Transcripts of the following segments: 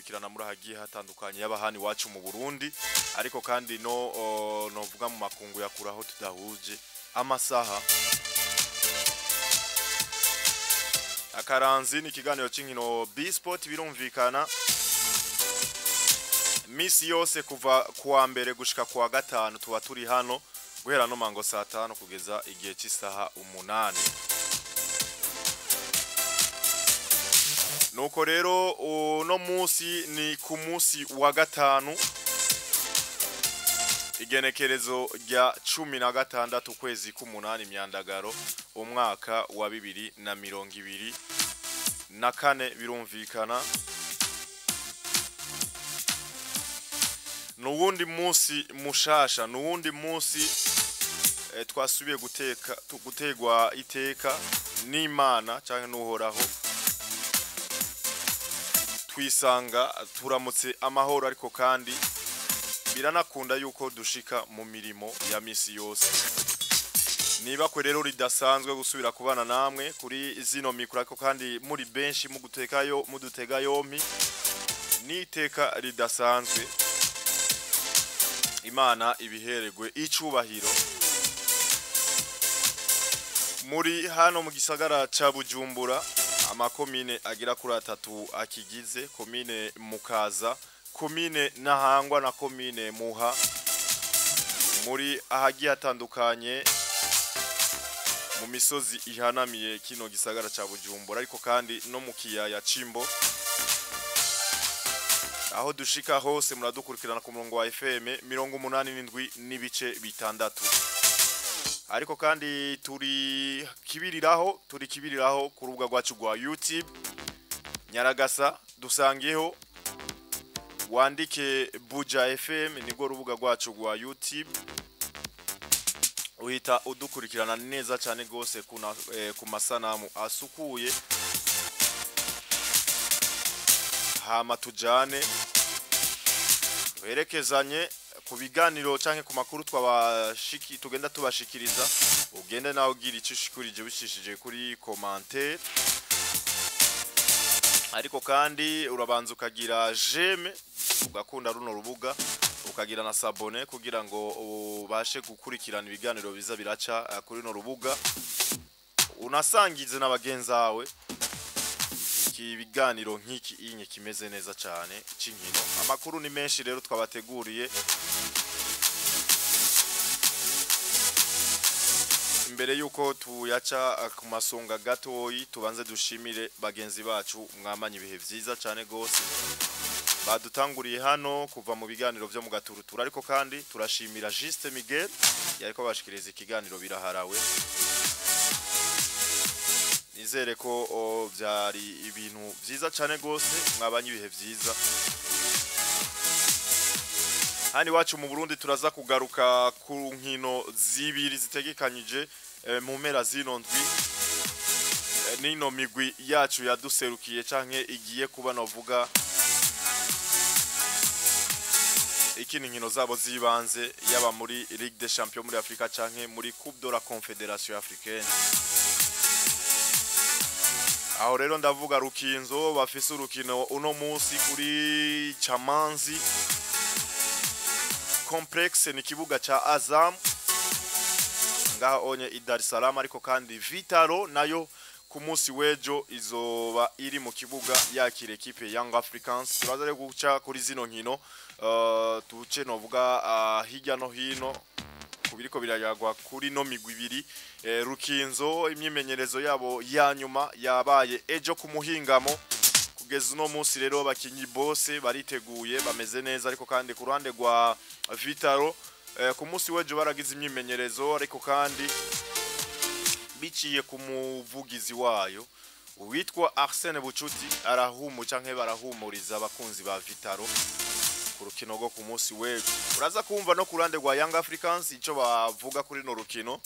mudukurikirana muri hagiye hatandukanye, yaba hano iwacu mu Burundi, ariko kandi no novuga mu makungu yakuraho tudahuje amasaha. Akaranzi ni ikiganiro c'inkino B-Sport, birumvikana misi yose kuva kuwa mbere gushika kuwa gatanu tuba turi hano guhera no mango saa 5 kugeza igihe cy'isaha 8. Nuko rero uno munsi ni ku munsi wa gatanu, igenekerezo rya 16 kwezi k'umunani myandagaro umwaka wa 2024, birumvikana nuwundi munsi mushasha, nuwundi munsi twasubiye guteka gutegwa iteka n'Imana canke n'Uhoraho, twisanga turamutse amahoro, ariko kandi biranakunda yuko dushika mu mirimo ya misi yose. Niba kwe rero ridasanzwe gusubira kubana namwe kuri zino mikro, ariko kandi muri benshi mugutekayo mudutega yompi, niteka ridasanzwe. Imana ibiheregwe icubahiro. Muri hano mu gisagara ca Bujumbura, amakomine agira kuri atatu akigize: komine Mukaza, komine Nahangwa na komine Muha. Muri ahagiye hatandukanye mu misozi ihanamiye kino gisagara ca Bujumbura, ariko kandi no mu kiyaya Cimbo, aho dushika hose muradukurikirana ku murongo wa FM 87.6. Ariko kandi turi kibiriraho ku rubuga rwacu rwa YouTube Nyaragasa, dusangeho wandike Buja FM, nirwo rubuga rwacu rwa YouTube, uhita udukurikirana neza cyane gose ku masanamu asukuye. Hama tujane twerekezanye ku biganiro canke ku makuru twabashiki tugenda tubashikiriza, ugende nawe ugira ico ushikurije bishishije kuri commentaire, ariko kandi urabanza ukagira j'aime, ugakunda runo rubuga, ukagira na s'abonner kugira ngo ubashe gukurikirana ibiganiro biza biraca kuri runo rubuga, unasangize na bagenzi bawe ibiganiro nk'iki inye kimeze neza cyane c'inkino. Amakuru ni menshi rero twabateguriye. Imbere yuko tuyaca ku masonga gatoyi, tubanze dushimire bagenzi bacu mwamanye ibihe vyiza cyane gose badutanguriye hano kuva mu biganiro vyo mu gaturutura, ariko kandi turashimira Juste Miguel yariko bashikiriza ikiganiro biraharawe. Nizere ko byari ibintu vyiza cyane gose, mwabanye ibihe vyiza. Hani wacu mu Burundi turaza kugaruka ku nkino zibiri zitegekanyije mu mpera zino ndwi, nino migwi yacu yaduserukiye canke igiye kuba novuga ikini nkino zabo zibanze, yaba muri Ligue des Champions muri Afrika canke muri Coupe de la Confédération Africaine. Aho rero ndavuga Rukinzo bafise urukino uno munsi kuri Chamanzi Complexe, ni kibuga cha Azam ngaha onye i Dar es Salaam, ariko kandi Vitaro nayo ku munsi wejo izoba iri mu kibuga yakira equipe Young Africans. Turaza rero guca kuri zino nkino, tuce novuga hirya no hino kubiriko birayagwa kuri no migwi ibiri. Rukinzo imyimenyerezo yabo ya nyuma yabaye ejo ku muhingamo, kugeza uno munsi rero abakinyi bose bariteguye bameze neza, ariko kandi ku ruhande rwa Vitaro ku munsi w'ejo baragize imyimenyerezo, ariko kandi biciye ku muvugizi wayo witwa Arsene Bucuti arahumu canke barahumuriza abakunzi ba Vitaro ku rukino rwo ku munsi w'ejo. Uraza kumva no ku ruhande rwa Young Africans ico bavuga kuri no rukino.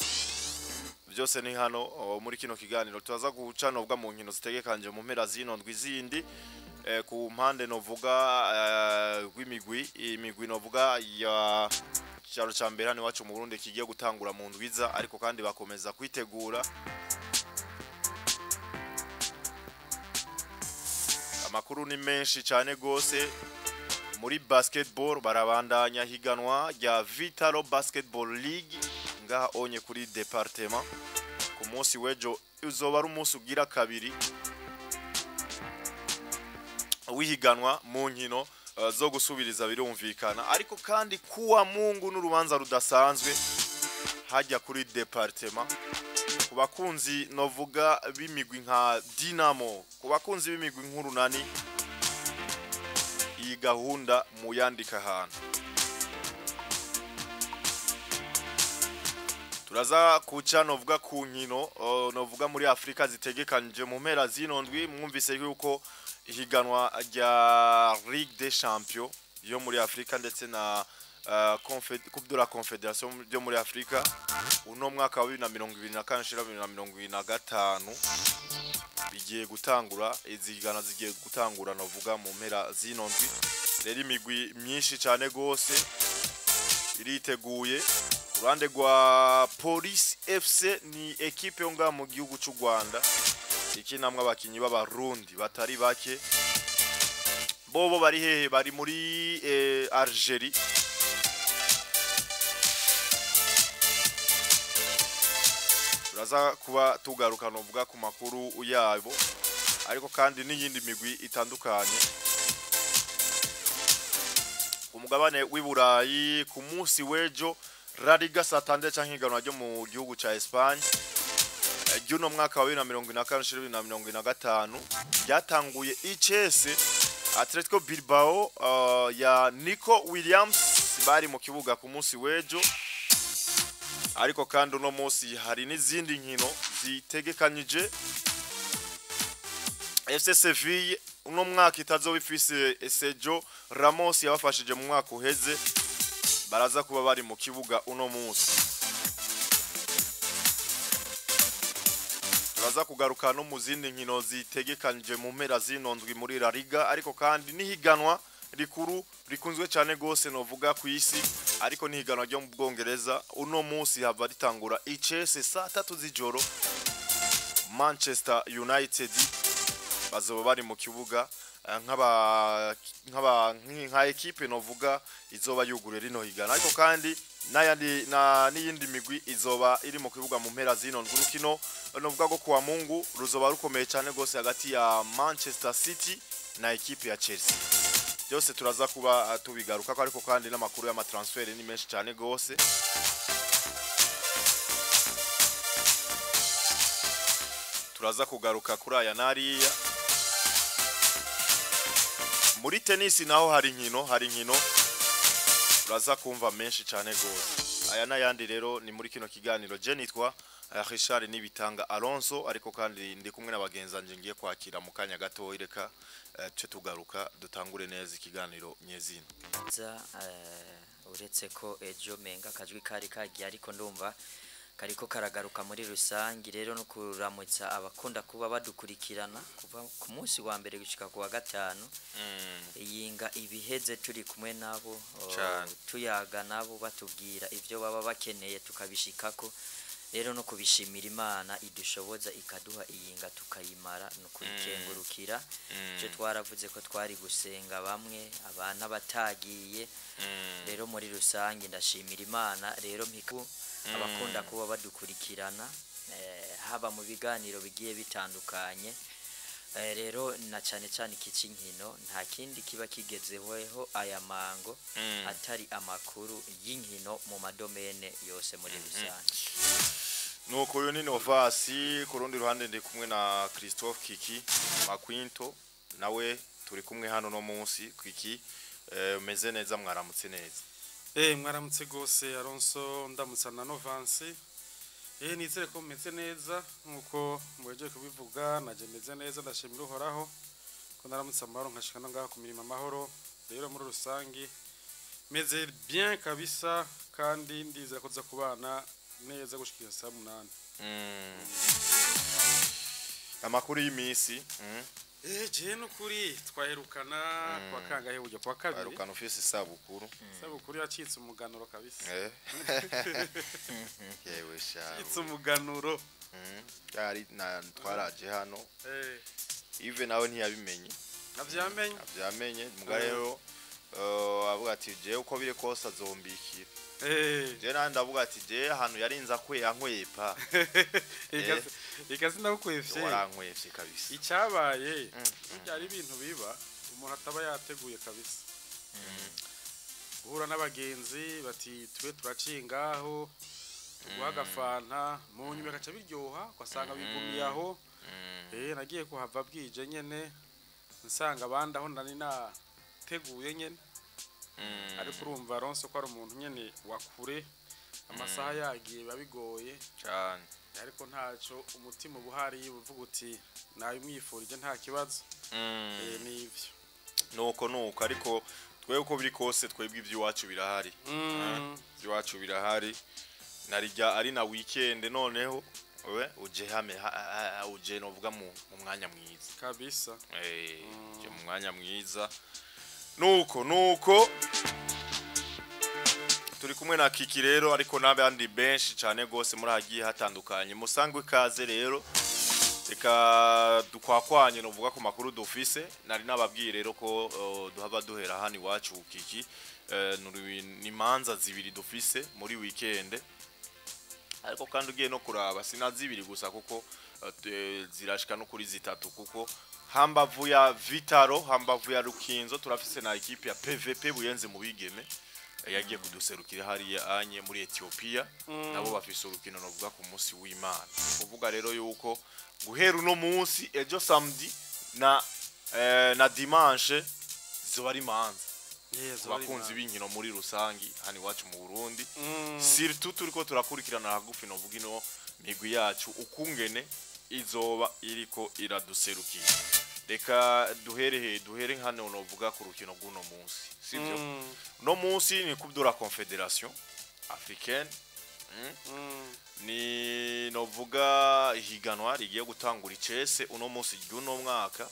Byose ni hano muri kino kiganiro turaza guca nobwa mu nkino zitegekanje mu mpera zino ndwi zindi, ku mpande novuga rw'imigwi, imigwi novuga ya cyaro ca mbere hano iwacu mu Burundi kigiye gutangura mu ndwiza, ariko kandi bakomeza kwitegura. Amakuru ni menshi cyane gose. Muri basketball barabandanya higanwa rya Vitalo Basketball League ngaha onye kuri département. Ku munsi w'ejo uzoba ari umunsi ugira kabiri wihiganwa mu nkino zo gusubiriza, birumvikana. Ariko kandi kuwa Mungu n'urubanza rudasanzwe hajya kuri département ku bakunzi novuga b'imigwi nka Dinamo, ku bakunzi b'imigwi nk'Urunani, iyi gahunda muyandika ahantu. Turaza kuca novuga ku nkino novuga muri Afrika zitegekanije mu mpera zino ndwi. Mwumvise yuko ihiganwa rya Ligue des Champions yo muri Afrika ndetse na Coupe de la Confédération yo muri Afrika uno mwaka wa 2024 shira 2025 bigiye gutangura. Izi higana zigiye gutangura novuga mu mpera zino ndwi. Rero imigwi myinshi cyane gose iriteguye. Uruhande rwa Police FC, ni ekipe yo ngaha mu gihugu cy'u Rwanda ikinamwe abakinyi b'Abarundi batari bake. Bobo bari hehe? Bari muri Algerie. Turaza kuba tugaruka novuga ku makuru yabo, ariko kandi n'iyindi migwi itandukanye ku mugabane w'i Burayi. Ku munsi w'ejo La Liga Santander canke ihiganwa ryo mu gihugu ca Espagne ry'uno mwaka wa 2024 2025 ryatanguye icese. Atletico Bilbao ya Nico Williams bari mu kibuga ku munsi w'ejo, ariko kandi uno munsi hari n'izindi nkino zitegekanyije. FC Seville uno mwaka itazoba ifise Sergio Ramos yabafashije mu mwaka uheze, baraza kuba bari mu kibuga uno munsi. Turaza kugaruka no mu zindi nkino zitegekanije mu mpera zino ndwi muri La Liga, ariko kandi n'ihiganwa rikuru rikunzwe cyane gose novuga ku isi, ariko n'ihiganwa ryo mu Bwongereza uno munsi hava ritangura icese saa 3 z'ijoro. Manchester United bazoba bari mu kibuga nk'aba nk'aba nka ekipe novuga izoba yugure rino higana, ariko kandi n'ayandi na n'iyindi migwi izoba iri mu kibuga mu mpera zino ndwi. Urukino novuga ko kuwa Mungu ruzoba rukomeye cyane gose hagati ya Manchester City na ekipe ya Chelsea. Byose turaza kuba tubigaruka, ariko kandi n'amakuru y'amatransfer ni menshi cyane gose. Turaza kugaruka kuri aya nariya. Muri tenisi naho hari inkino, turaza kumva menshi cyane gose. Aya n'ayandi rero ni muri kino kiganiro. Je nitwa Richard Nibitanga Alonso, ariko kandi ndi kumwe na bagenzanje ngiye kwakira mu kanya gato. Reka tuce tugaruka dutangure neza ikiganiro nyezina. Za uretse ko ejo menga akajwi kari kagiye, ariko ndumva kariko karagaruka muri rusangi. Rero no kuramutsa abakunda kuba badukurikirana kuva ku munsi wa mbere gushika ku wa gatanu, yinga ibiheze turi kumwe nabo Cane. Tuyaga nabo, batubwira ivyo baba bakeneye tukabishikako. Rero no kubishimira Imana idushoboza ikaduha iyinga tukayimara, no kuyikengurukira. Icyo twaravuze ko twari gusenga bamwe abana batagiye. Rero muri rusange ndashimira Imana. Rero mpiku abakunda kuba badukurikirana haba mu biganiro bigiye bitandukanye. Rero na cyane cyane iki c'inkino, nta kindi kiba kigezeho aya mango atari amakuru y'inkino mu madomene yose muri rusange. Nuko uyu ni Novasi. Ku rundi ruhande ndi kumwe na Christophe Kiki Makwinto, nawe turi kumwe hano no munsi. Kiki, umeze neza? Mwaramutse neza? Mwaramutse gose Alonso, ndamutsa na Novansi. Nizere ko mumeze neza nkuko muhejeje kubivuga, naje meze neza, ndashimira Uhoraho ko naramutse amahoro nkashika no ngaha ku mirimo amahoro. Rero muri rusangi meze bien kabisa, kandi ndizera ko tuza kubana neza gushikira saa 8. Amakuru y'iminsi? Je nukuri twaherukana kwa kangahe burya? Kwa kabiri. Aherukana ufise isabukuru. Isabukuru yacitse umuganuro kabisa. Yewe sha. Yacitse umuganuro. Byari na twaraje hano. Yves nawe ntiyabimenye. Navyamenye. Avyamenye muga rero avuga ati jewe uko biri kose azombikira. Je nandi ndavuga ati je ahantu yarinze akwe ankwepa. Ikazi ndagukwevye. Warankwevye kabisa. Icyabaye burya ari ibintu biba umuntu ataba yateguye kabisa. Guhura n'abagenzi bati twe turaciye ngaho tuguha agafanta, mu nyuma bigaca biryoha ugasanga bigumiye aho. Nagiye kuhava bwije nyene nsanga abandi aho nari nateguye nyene. Ariko urumva Alonso ko ari umuntu nyene wa kure, amasaha yagiye biba bigoye cyane. Ariko ntaco, umutima uba uhari uvuga uti nabimwifurije nta kibazo. Nivyo. Nuko ariko twebwe uko biri kose twebwe iby'iwacu birahari. Iby'iwacu birahari narijya ari na weekend, noneho we uje hame uje novuga mu mwanya mwiza. Kabisa. Uje mu mwanya mwiza. Nuko turi kumwe na Kiki rero, ariko n'abandi benshi cyane gose muri hagiye hatandukanye. Musangwe ikaze rero, reka dukwakwanye novuga ku makuru dufise. Nari nababwiye rero ko duhava duhera hano iwacu Kiki. Ni imanza zibiri dufise muri weekend, ariko kandi ugiye no kuraba sina zibiri gusa kuko zirashika no kuri zitatu, kuko hambavu ya Vitaro, hambavu ya Rukinzo, turafise na ekipe ya PVP Buyenzi mu bigeme yagiye kuduserukira hariya anye muri Ethiopia. Nabo bafise urukino novuga ku munsi w'Imana. Kuvuga rero yuko guhera uno munsi, ejo samedi na dimanche zizoba ari imanza ku bakunzi b'inkino muri rusangi hano iwacu mu Burundi. Surtout turiko turakurikirana hagufi novuga ino migwi yacu ukungene izoba iriko iraduserukira. Reka duhere hano novuga ku rukino rw'uno munsi, sivyo? Uno munsi ni Coupe de la Confédération Africaine. Ni novuga ihiganwa rigiye gutangura icese uno munsi ry'uno mwaka,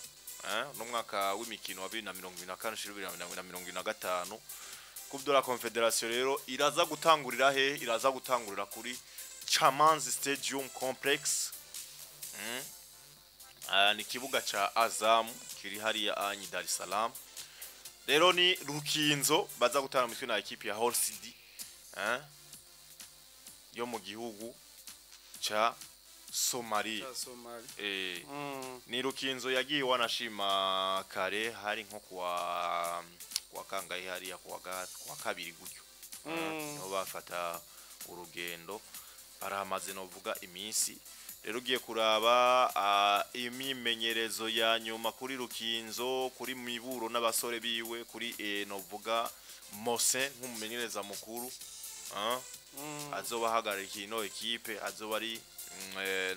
uno mwaka w'imikino wa 2024 ushira 2025. Coupe de la Confédération rero iraza gutangurira he? Iraza gutangurira kuri Chamanzi Stadium Complex. Ni kibuga ca Azam kiri hariya anyi Dar es Salaam. Rero ni Rukinzo baza gutana mitwe na ekipe ya Hull City yo mu gihugu ca Somalia. Ni Rukinzo yagiye wanashima kare, hari nko kuwa kangahe hariya kuwa kabiri gutyo. Niho bafata urugendo barahamaze novuga iminsi. Rero ugiye kuraba imyimenyerezo ya nyuma kuri Rukinzo, kuri Miburo n'abasore biwe, kuri novuga Mose nk'umumenyereza mukuru azoba ahagarariye ino ekipe, azoba ari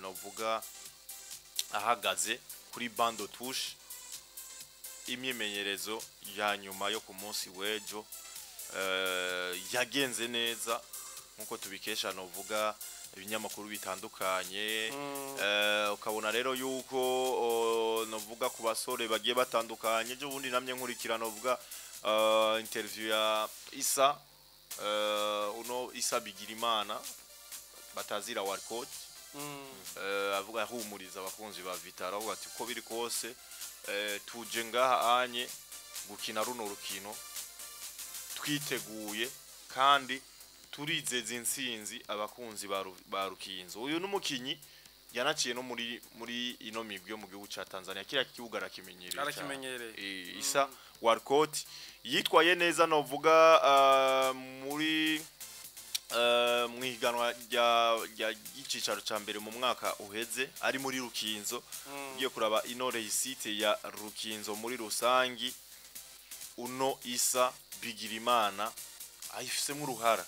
novuga ahagaze kuri bando touche. Imyimenyerezo ya nyuma yo ku munsi w'ejo yagenze neza nkuko tubikesha novuga ibinyamakuru bitandukanye. Ukabona rero yuko novuga ku basore bagiye batandukanye. Ejo bundi namye nkurikira novuga interview ya Isa, uno Isa Bigirimana batazira Warcot, avuga ahumuriza abakunzi ba Vitaro, avuga ati ko biri kose tuje ngaha anye gukina runo rukino twiteguye kandi turizeza intsinzi abakunzi ba Rukinzo. Uyu n'umukinyi yanaciye no muri ino migwi yo mu gihugu ca Tanzania, kiriya kibuga arakimenyereye. Isa Warcot yitwaye neza novuga muri mwihiganwa rya gicicaro ca mbere mu mwaka uheze ari muri Rukinzo. Ugiye kuraba ino réussite ya Rukinzo muri rusangi, uno Isa Bigirimana ayifisemo uruhara,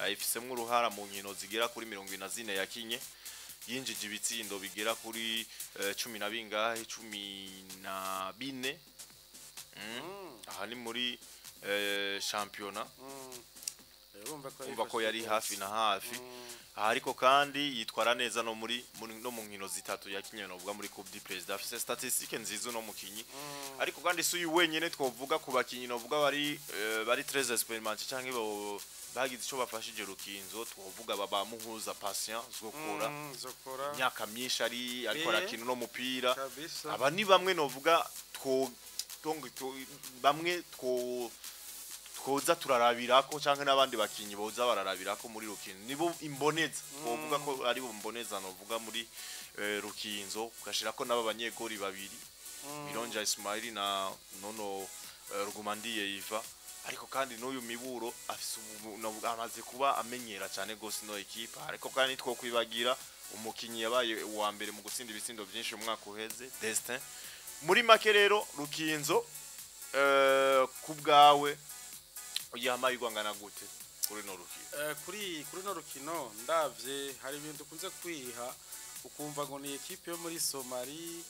ayifisemo uruhara mu nkino zigera kuri 74 yakinye, yinjije ibitsindo bigera kuri 10 na bingahe, 14. Aha ni muri championnat. Umva ko yari hafi na hafi. Ariko kandi yitwara neza no muri no mu nkino zitatu yakinye novuga muri Coupe du Président. Afise statistique nziza no mukinyi. Ariko kandi si uyu wenyene twovuga ku bakinyi novuga bari très expérimenté canke bagize ico bafashije Rukinzo, twovuga baba Muhuza Patient Zokora, imyaka myinshi ari ariko arakina no mupira. Aba ni bamwe novuga donc bamwe twoza turarabirako canke n'abandi bakinyi boza bararabirako muri Rukinzo, nibo imboneza, twovuga ko ari bo mboneza novuga muri Rukinzo, ugashirako n'aba banyegori babiri, Bironja Ismail na nono Rugumandiye Iva. Ariko kandi n'uyu Miburo afise amaze kuba amenyera cyane gose no equipe. Ariko kandi two kwibagira umukinyi yabaye uwa mbere mu gutsinda ibitsindo byinshi umwaka uheze, Destin. Muri make rero, Rukinzo ku bwawe uyiha amahirwe angana gute kuri no rukino? Kuri no rukino, ndavye hari ibintu dukunze kwiha, ukumva ngo ni ekipe yo muri Somali,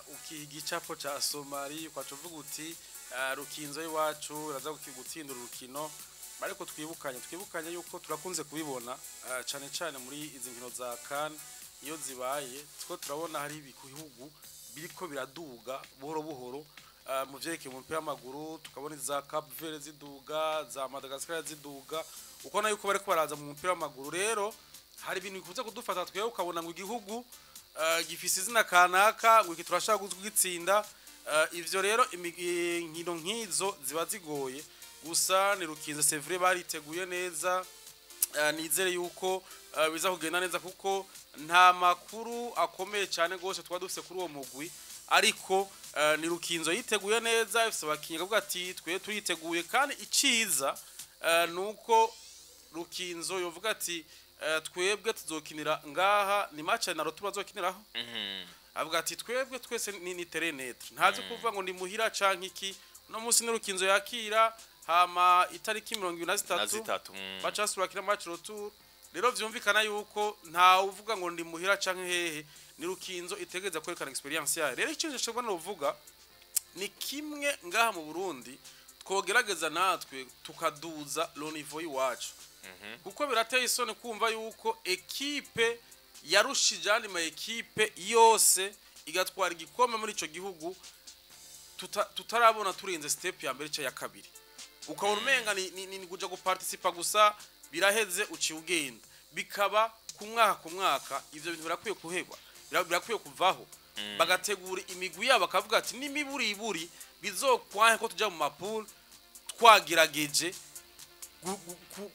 ukiha igicapo ca Somali, ukaca uvuga uti Rukinzo y'iwacu iraza gutsinda urukino. Ariko twibukanye yuko turakunze kubibona, cane cane muri izi nkino za CAN iyo zibaye, two turabona hari ibihugu biriko biraduga buhoro buhoro mu vyerekeye umupira w'amaguru, tukabona iza Cape Verde ziduga, za Madagascar ziduga, ukabona yuko bariko baraza mu mupira w'amaguru. Rero hari ibintu bikunze kudufata twebwe, ukabona ngo igihugu gifise izina kanaka, ngo iki turashaka kugitsinda. Ivyo rero inkino nk'izo ziba zigoye. Gusa ni Rukinzo, c'est vrai, bariteguye neza. Nizere yuko biza kugenda neza, kuko nta makuru akomeye cyane rwose twaba dufise kuri uwo mugwi, ariko ni Rukinzo yiteguye neza, ifise abakinyi bavuga ati twe turiteguye. Kandi iciza nuko Rukinzo yovuga ati twebwe tuzokinira ngaha, ni match na retour bazokiniraho. Avuga ati twebwe twese ni terrain neutre, ntazi kuvuga ngo ni muhira canke iki. Uno munsi ni Rukinzo yakira, hama itariki mirongo ibiri na na zitatu zitatu baca basubira match retour. Rero vyumvikana yuko nta uvuga ngo ndi muhira canke hehe, ni Rukinzo itegereza kwerekana experience yayo. Rero icyo nshobora no ni kimwe, ngaha mu Burundi twogerageza natwe tukaduza le niveau y'iwacu, kuko birateye isoni kumva yuko ekipe yarushije andi ma ekipe yose igatwara igikombe muri ico gihugu, tutarabona turenze step ya mbere ya kabiri, ukabona umenga ni kuja guparticipa gusa, biraheze, uciye ugenda, bikaba ku mwaka ku mwaka. Ivyo bintu birakwiye kuhebwa, birakwiye kuvaho, bagategura imigwi yabo, bakavuga ati n'imiburiburi bizokwanke ko tuja mu ma poules, twagerageje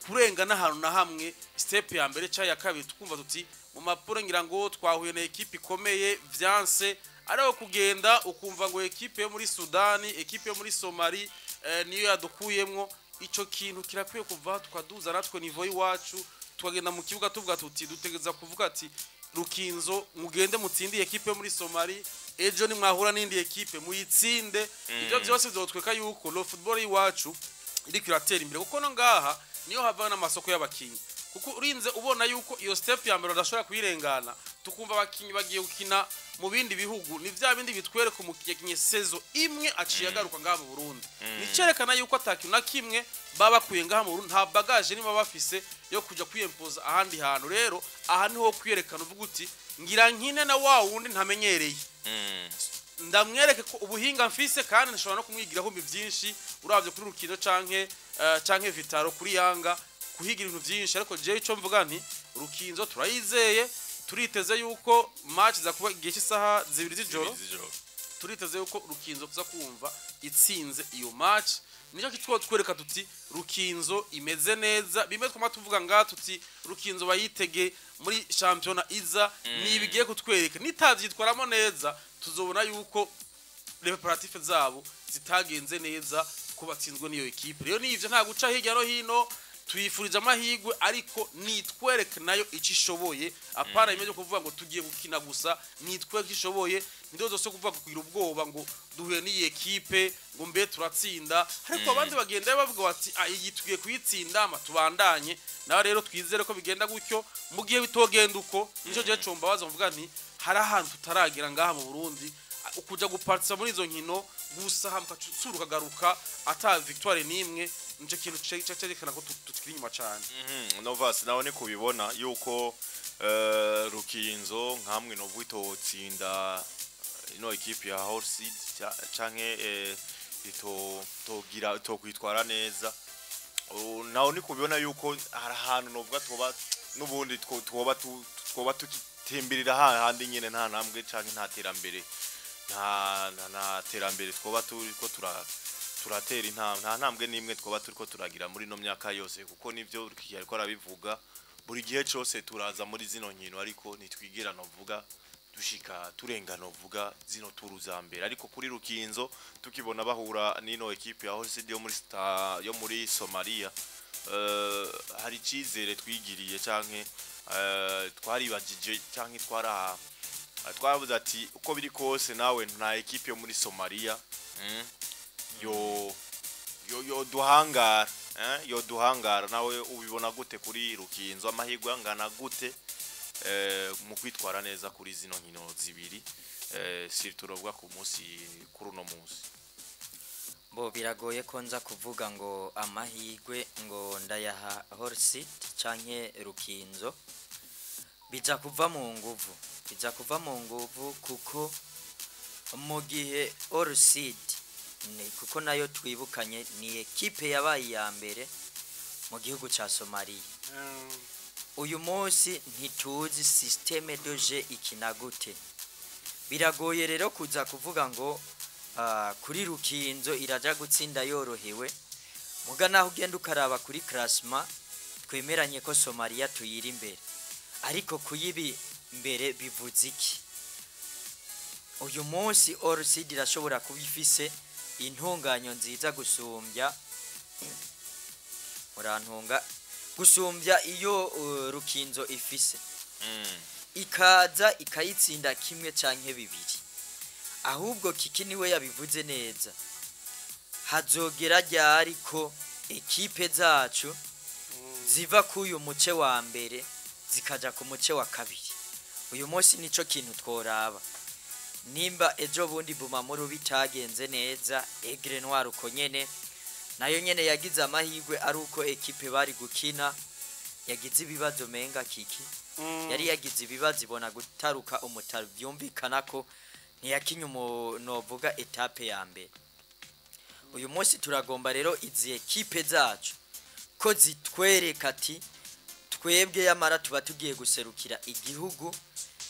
kurenga n'ahantu na hamwe step ya mbere cyangwa ya kabiri, tukumva tuti mu ma poules ngira ngo twahuye na ekipe ikomeye, vyanse. Ariko kugenda ukumva ngo ekipe yo muri Sudani, ekipe yo muri Somali niyo yadukuyemwo, ico kintu kirakwiye kuva, tukaduza natwe niveau y'iwacu, tukagenda mu kibuga tuvuga tuti dutegeza kuvuga ati Rukinzo mugende mutsinde ekipe yo muri Somali, ejo nimwahura n'indi ekipe muyitsinde. Ibyo byose bizotweka yuko le football y'iwacu iriko iratera imbere, kuko no ngaha niyo hava n'amasoko y'abakinyi, kuko urinze ubona yuko iyo step ya mbere udashobora kuyirengana, tukumva abakinyi bagiye gukina mu bindi bihugu, ni vya bindi bitwereka umukinyi yakinye saison imwe aciye agaruka ngaha mu Burundi, ni cerekana yuko atakintu na kimwe baba bakuye ngaha mu Burundi, nta bagage niba bafise yo kuja kwiyempoza ahandi hantu. Rero aha niho kwiyerekana, uvuga uti ngira nkine na wa wundi ntamenyereye, ndamwereke ko ubuhinga mfise, kandi nshobora no kumwigiraho ibintu byinshi. Uravye kuri Rukino canke Vitaro, kuri Yanga, kuhigira ibintu byinshi. Ariko jewe ico mvuga nti Rukinzo turayizeye, turiteze yuko match za kuba igihe cy'isaha 2 z'ijoro, z'ijoro. Turiteze yuko Rukinzo tuza kumva itsinze iyo match. Nicyo kitwo twereka tuti Rukinzo imeze neza, bimwe twama tuvuga ngaha tuti Rukinzo bayitege muri championnat iza, nibigiye kutwereka. Nitavyitwaramo neza, tuzobona yuko les préparatifs zabo zitagenze neza, ko batsinzwe n'iyo ekipe. Rero nivyo, nta guca hirya no hino, tuyifurije amahirwe, ariko nitwereke nayo icyo ishoboye, apana imeze kuvuga ngo tugiye gukina gusa. Nitwereke ishoboye, ntizo zose kuvuga kugira ubwoba ngo duhuye n'iyi ekipe ngo mbe turatsinda, ariko abandi bagenda bavuga bati ah, iyi tugiye kuyitsinda ama tubandanye nawe. Rero twizere ko bigenda gutyo. Mu gihe bitogenda uko, nico gihe combabaza mvuga nti hari ahantu tutaragera ngaha mu Burundi, ukuja gupartisa muri izo nkino gusa, hamka sura ukagaruka ata victoire nimwe, nico kintu cerekana ko tukiri inyuma cane. Novas, nawe ni kubibona yuko Rukinzo nkamwe no itotsinda ino ekipe ya Horseed canke ito togira tokwitwara neza. Nawe ni kubibona yuko hari ahantu novuga twoba n'ubundi twoba tukitembirira hahandi nyene, nta ntambwe canke nta terambere. Nta terambere twoba turiko turatera intambwe, nta ntambwe n'imwe twoba turiko turagira muri no myaka yose, kuko nivyo Rukiya ariko arabivuga, buri gihe cose turaza muri zino nkino ariko ntitwigira novuga dushika turenga novuga zino turu za mbere. Ariko kuri Rukinzo tukibona bahura n'ino ekipe ya Horseed yo muri yo muri Somalia, hari icizere twigiriye canke twaribagije canke twaravuze ati uko biri kose nawe nta ekipe yo muri Somalia yo duhangara, yo duhangara. Nawe ubibona gute kuri Rukinzo? Amahirwe angana gute mu kwitwara neza kuri zino nkino zibiri, surtout turavuga ku munsi, kuri uno munsi? Bo biragoye ko nza kuvuga ngo amahirwe ngo ndayaha Horseed canke Rukinzo. Biza kuva mu nguvu, biza kuva mu nguvu, kuko mu gihe Horseed ni kuko nayo twibukanye ni ekipe yabaye iya mbere mu gihugu ca Somalia. Uyu munsi ntituzi système de jeu ikina gute. Biragoye rero kuza kuvuga ngo kuri Rukinzo iraja gutsinda yorohewe, muga naho ugenda ukaraba kuri classement, twemeranye ko Somalia tuyiri imbere, ariko kuyibi imbere bivuze iki? Uyu munsi Horseed irashobora kuba ifise intunganyo nziza gusumbya, murantunga, gusumbya iyo Rukinzo ifise, ikaza ikayitsinda kimwe canke bibiri. Ahubwo Kiki niwe yabivuze neza, hazogera ryari ko ekipe zacu ziva k'uyu muce wa mbere zikaja ku muce wa kabiri? Uyu munsi nico kintu tworaba. Nimba ejo bundi Bumamuru bitagenze neza, Aigle Noir uko nyene, nayo nyene yagize amahirwe ari uko ekipe bari gukina yagize ibibazo, menga Kiki yari yagize ibibazo ibona gutaruka umutaro, byumvikana ko ntiyakinye novuga étape ya mbere. Uyu munsi turagomba rero izi ekipe zacu ko zitwereka ati twebwe yamara tuba tugiye guserukira igihugu,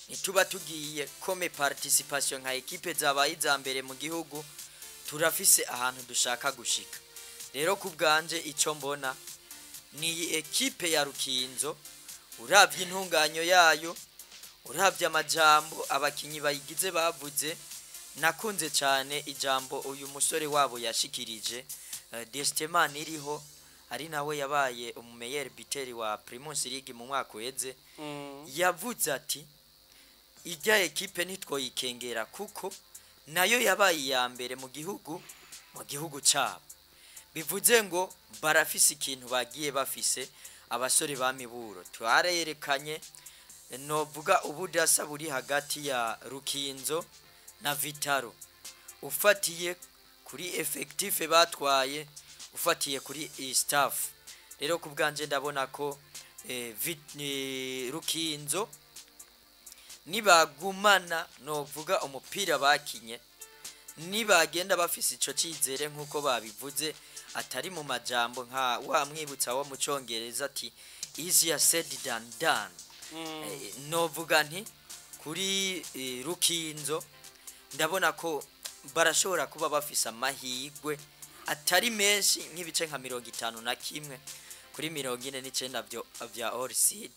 ntituba tugiye comme participation nka ekipe zabaye iza mbere mu gihugu, turafise ahantu dushaka gushika. Rero ku bwanje icyo mbona ni iyi ekipe ya Rukinzo, uravye intunganyo yayo, uravye amajambo abakinyi bayigize bavuze, nakunze cyane ijambo uyu musore wabo yashikirije, Desteman iriho, ari nawe yabaye umu meilleur buteur wa Primus League mu mwaka uheze. Yavuze ati ijya ekipe ntitwoyikengera kuko nayo yabaye iya mbere mu gihugu cyabo. Bivuze ngo barafise ikintu bagiye bafise. Abasore ba Miburo twarerekanye novuga ubudasa buri hagati ya Rukinzo na Vitaro, ufatiye kuri effectif batwaye, ufatiye kuri iyi staff. Rero ku bwanje ndabona ko Rukinzo nibagumana novuga umupira bakinye, nibagenda bafise ico cizere nkuko babivuze, atari mu majambo nka wa mwibutsa wo mu Congereza ati "easier said than done". Novuga nti kuri Rukinzo ndabona ko barashobora kuba bafise amahirwe atari menshi, nk'ibice nka 51 kuri 49 byo vya Horseed,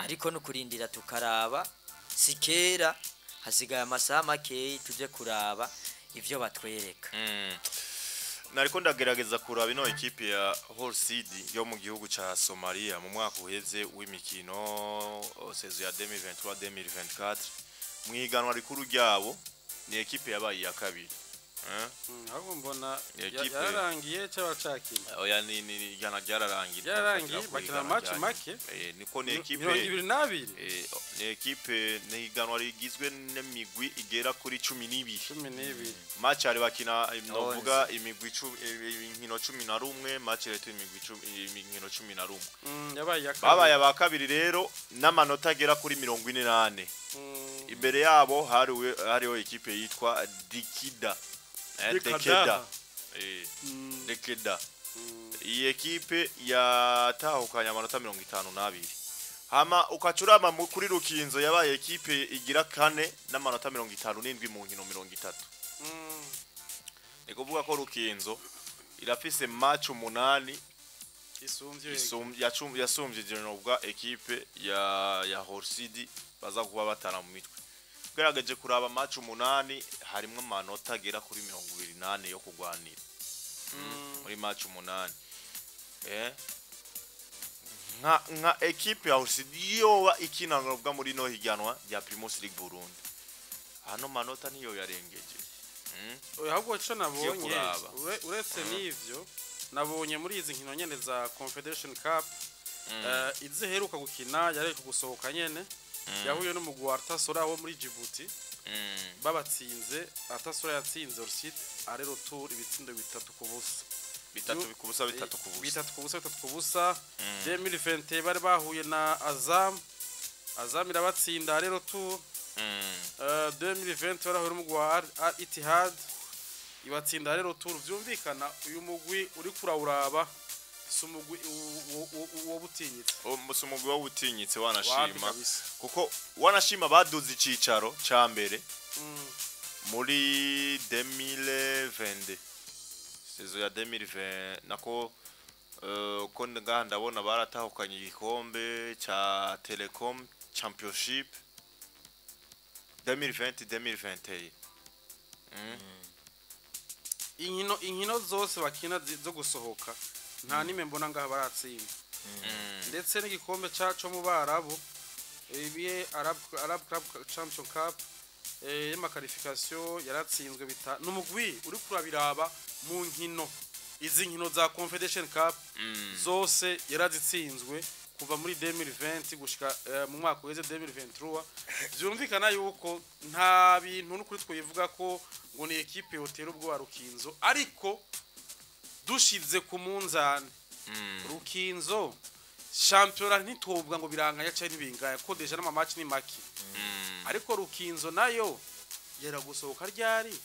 ariko no kurindira tukaraba. Si kera, hasigaye amasaha makeyi tuje kuraba ivyo batwereka. Nariko ndagerageza kuraba ino ekipe ya Horseed yo mu gihugu ca Somalia mu mwaka uheze w'imikino, saison ya 2023-2024, mwiganwa rikuru ryabo ni ekipe yabaye iya kabiri. Eh? Ahubwo mbona Ekipe yararangiye cyangwa cakina? Oya, ni igana ryararangiye. Ryararangiye, Ndafatira ku bakina igana match ryayo. make. Niko ni ekipe 22. Ni ekipe, ni iganwa rigizwe n'imigwi igera kuri 12. 12. Match hari bakina, novuga imigwi inkino 11, match rero imigwi inkino 11. Yabaye iya kabiri. Babaye aba kabiri rero n'amanota agera kuri 44. Imbere yabo hariho ekipe yitwa Dikida, Dikada. Dekeda. Dekeda. Iyi ekipe yatahukanye amanota 52. Hama ukacurama kuri Rukinzo yabaye ekipe igira kane n'amanota 57 mu nkino 30. Ni kuvuga ko Rukinzo irafise match 8 Isumvye. Yasumbye Genobwa ekipe ya Horsidi baza kuba batana mu mitwe. Ugerageje kuraba match 8 harimwo amanota agera kuri 28 yo kugwanira muri match 8. Nka ekipe ya Horsidi yoba ikina ngobwa muri no higanwa rya Primus League Burundi, hano manota niyo yarengeje. Oya, ahubwo ico nabonye kuraba. Uretse n'ivyo nabonye muri izi nkino nyene za Confederation Cup, iziheruka gukina yareka gusohoka nyene, yahuye n'umugwi wa Artasora wo muri Djibouti. Babatsinze, Artasora yatsinze Orsid aller-retour ibitsindo 3-0. 3-0, 3-0. 3-0, 3-0. 2020 bari bahuye na Azam, Azam irabatsinda aller-retour. 2020 barahuye n'umugwi wa Al Ittihad, ibatsinda aller-retour. Vyumvikana uyu mugwi uri kurawuraba si umugwi wo butinyitse. Si umugwi wawutinyitse. Wapi. Wanashima Kabisa. Kuko wanashima baduze icicaro ca mbere muri 2022, saison ya 2020 nako, ko ngaha ndabona baratahukanye igikombe ca Telecom Championship 2020 2021. Inkino zose bakina zo gusohoka nta nimwe mbona ngaha baratsinda, ndetse n'igikombe co mu Barabu, ibiye Arab Club Champion Cup, y'ama qualification yaratsinzwe bita n'umugwi uri kurabiraba mu nkino. Izi nkino za Confederation Cup zose yarazitsinzwe kuva muri 2020 gushika mu mwaka uheze 2023. Vyumvikana yuko nta bintu n'ukuri twivuga ko ngo ni ekipe yotera ubwoba Rukinzo, ariko dushize ku munzani Rukinzo shampiyona ntitwovuga ngo biranganya cyangwa ntibingaya ko déjà n'ama match ni make, ariko Rukinzo nayo yera gusohoka ryari?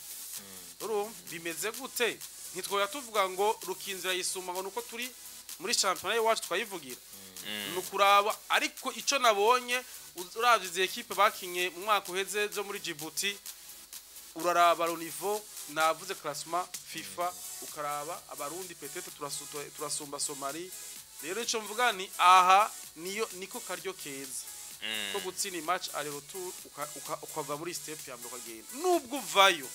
Urumva bimeze gute? Ntitwoya tuvuga ngo Rukinzo irayisumba ngo nuko turi muri shampiyona y'iwacu twayivugira, ni ukuraba. Ariko icyo nabonye, uravye izi ekipe bakinye mu mwaka uheze zo muri Djibouti, uraraba le niveau, navuze classement FIFA, ukaraba Abarundi peut-être turasumba Somali. Rero ico mvuga ni aha niyo niko karyo keza ko gutsinda match aller retour, ukava muri step ya mbere ukagenda nubwo uvayo.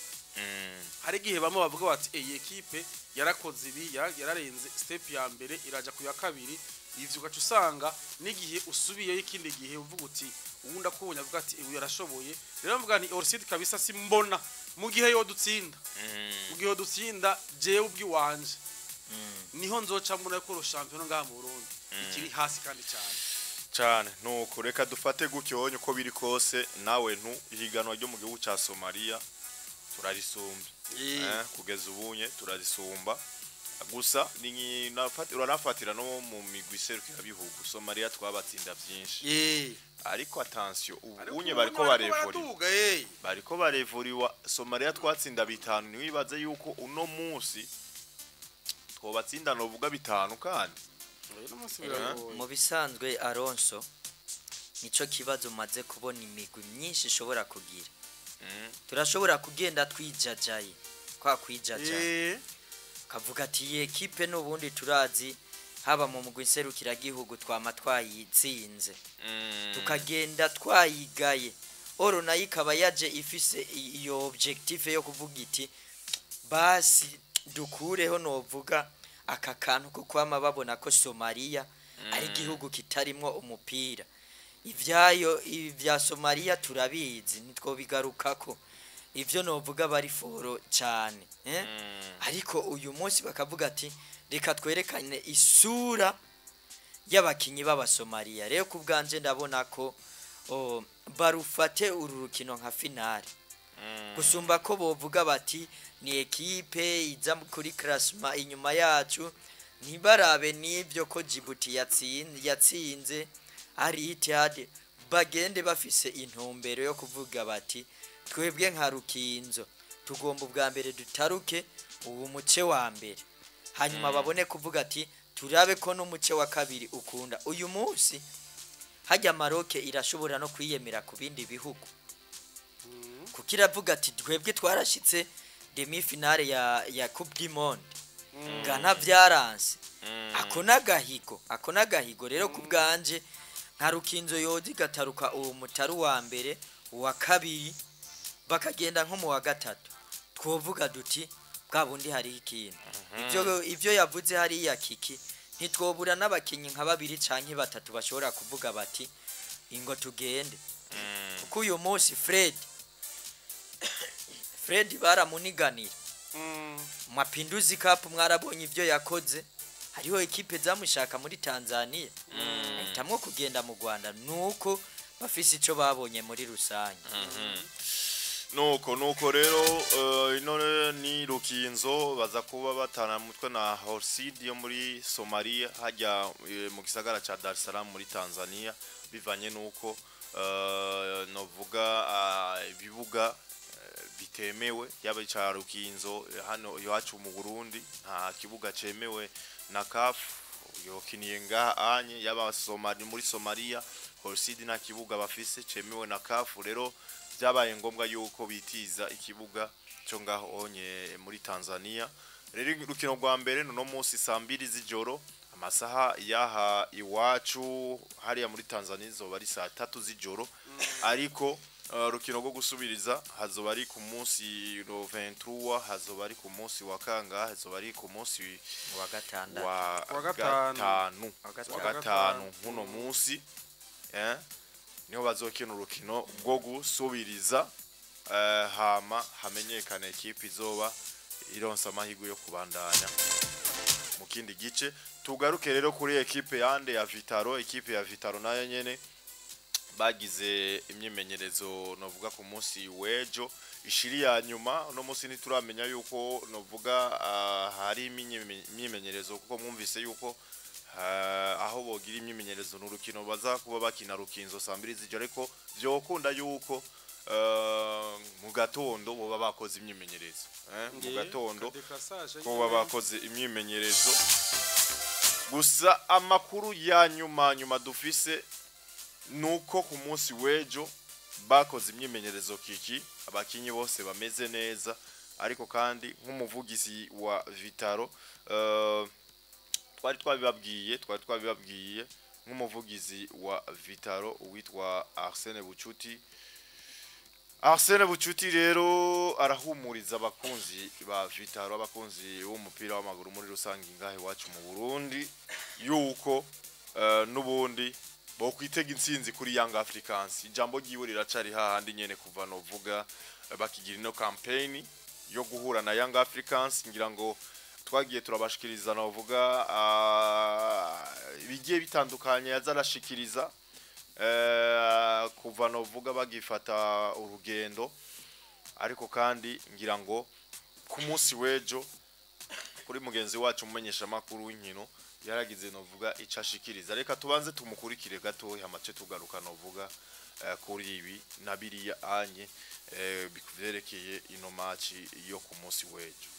Hari igihe bamwe bavuga bati iyi ekipe yarakoze ibi, yararenze step ya mbere iraja ku ya kabiri. Ivyo ugaca usanga n'igihe usubiyeyo ikindi gihe uvuga uti uwundi akubonye avuga ati uyu yarashoboye. Rero mvuga ni Orsid kabisa simbona mu gihe yodutsinda, mu gihe yodutsinda jewe ubwiwanje niho nzoca mbona ko shampiyona ngaha mu Burundi ikiri hasi kandi cyane. Cyane. Nuko reka dufate gutyo honye uko biri kose nawe ntu ihiganwa ryo mu gihugu ca Somalia turarisumba. Kugeza ubunye turarisumba gusa ni uranafatira no mu migwi serukirabihugu Somalia twabatsinda byinshi. Ariko attention, ubu unye bariko barevura. Baraduga. Bariko barevuriwa. Somalia twatsinda 5, ntiwibaze yuko uno munsi twobatsinda novuga 5 kandi. Uno munsi biragoye. Mu bisanzwe Alonso, nico kibazo maze kubona imigwi myinshi ishobora kugira. Turashobora kugenda twijajaye kwa kwijajaye, kavuga ati iyi ekipe n'ubundi turazi haba mu mugwi nserukiragihugu twama twayitsinze, tukagenda twayigaye. Oro nayo ikaba yaje ifise iyo objectif yo kuvuga iti basi dukureho novuga aka kantu ko kwama babona ko Somalia ari igihugu kitarimwo umupira. Ivyayo ivya Somalia turabizi, nitwo bigarukako ivyo novuga bari fort cyane, eh? Ariko uyu munsi bakavuga ati reka twerekane isura y'abakinyi b'Abasomaliya. Rero ku bwanje ndabona ko barufate uru rukino nka finale gusumba ko bovuga bati ni ekipe iza kuri classement inyuma yacu. Ntibarabe n'ibyo ko Djibouti yatsinze ari Etihad, bagende bafise intumbero yo kuvuga bati twebwe nka Rukinzo tugomba ubwa mbere dutaruke ubu muce wa mbere, hanyuma babone kuvuga ati turabe ko n'umuce wa kabiri ukunda. Uyu munsi Hajya Maroc irashobora no kwiyemera ku bindi bihugu, kuko iravuga ati twebwe twarashitse demi finale ya Coupe du Monde, Ghana byaranse. Ako n'agahigo, ako n'agahigo. Rero ku bwanje, nka Rukinzo yoza igataruka uwo mutari uwa mbere, uwa kabiri, bakagenda nko mu wa gatatu, twovuga duti bwa bundi hariho ikintu. Ivyo yavuze hariya kiki, ntitwobura n'abakinyi nka babiri canke batatu bashobora kuvuga bati ingo tugende, kuko uyu munsi Fred baramuniganira. Mapinduzi Cup mwarabonye ivyo yakoze, hariho ekipe zamushaka muri Tanzania, ahitamwo kugenda mu Rwanda, nuko bafise ico babonye muri rusange. Nuko rero ino ni Rukinzo baza kuba batana mutwe na Horseed yo muri Somalia, hajya mu gisagara ca Dar es Salaam muri Tanzania, bivanye nuko novuga ibibuga bitemewe, yaba ica Rukinzo hano iwacu mu Burundi nta kibuga cemewe na CAF yokiniye ngaha anye, yaba Somali, muri Somalia Horseed nta kibuga bafise cemewe na CAF. Rero byabaye ngombwa yuko bitiza ikibuga cyo ngaho onye muri Tanzania. Rero urukino rwa mbere no munsi saa 2 z'ijoro amasaha yaha iwacu, hariya muri Tanzania izoba ari saa 3 z'ijoro, ariko urukino rwo gusubiriza hazoba ari ku munsi no 23, hazoba ari ku munsi wa kangahe? Hazoba ari ku munsi wa gatandatu. Wa Wa gatanu. gatanu. Wa Wa gatanu. gatanu nkuno munsi niho bazokina urukino rwo gusubiriza, hama hamenyekane ekipe izoba ironsa amahirwe yo kubandanya mu kindi gice. Tugaruke rero kuri ekipe yande ya Vitaro. Ekipe ya Vitaro nayo nyene bagize imyimenyerezo novuga ku munsi w'ejo ishiri ya nyuma. Uno munsi ntituramenya yuko novuga hari imyimenyerezo, kuko mwumvise yuko aho bogira imyimenyerezo n'urukino baza kuba bakina Rukinzo saa 2 z'ijoro, ariko vyokunda yuko mu gatondo boba bakoze imyimenyerezo, mu gatondo ko baba bakoze imyimenyerezo. Gusa amakuru ya nyuma nyuma dufise nuko ku munsi w'ejo bakoze imyimenyerezo kiki, abakinyi bose bameze neza. Ariko kandi nk'umuvugizi wa Vitaro, twari twabibabwiye, nk'umuvugizi wa Vitaro uwitwa Arsene Bucuti. Arsene Bucuti rero arahumuriza abakunzi ba Vitaro, abakunzi b'umupira w'amaguru muri rusange ngahe iwacu mu Burundi, yuko n'ubundi bo kwitega intsinzi kuri Young Africans. Ijambo ryiwe riracari hahandi nyene kuva novuga bakigira ino campaign yo guhura na Young Africans. Ngira ngo twagiye turabashikiriza novuga ibigiye bitandukanye yazarashikiriza kuva novuga bagifata urugendo. Ariko kandi ngira ngo ku munsi w'ejo kuri mugenzi wacu umumenyesha makuru w'inkino yaragize novuga ico ashikiriza. Reka tubanze tumukurikire gatoya, amace tugaruka novuga kuri ibi na biriya anye bikuvyerekeye ino match yo ku munsi w'ejo.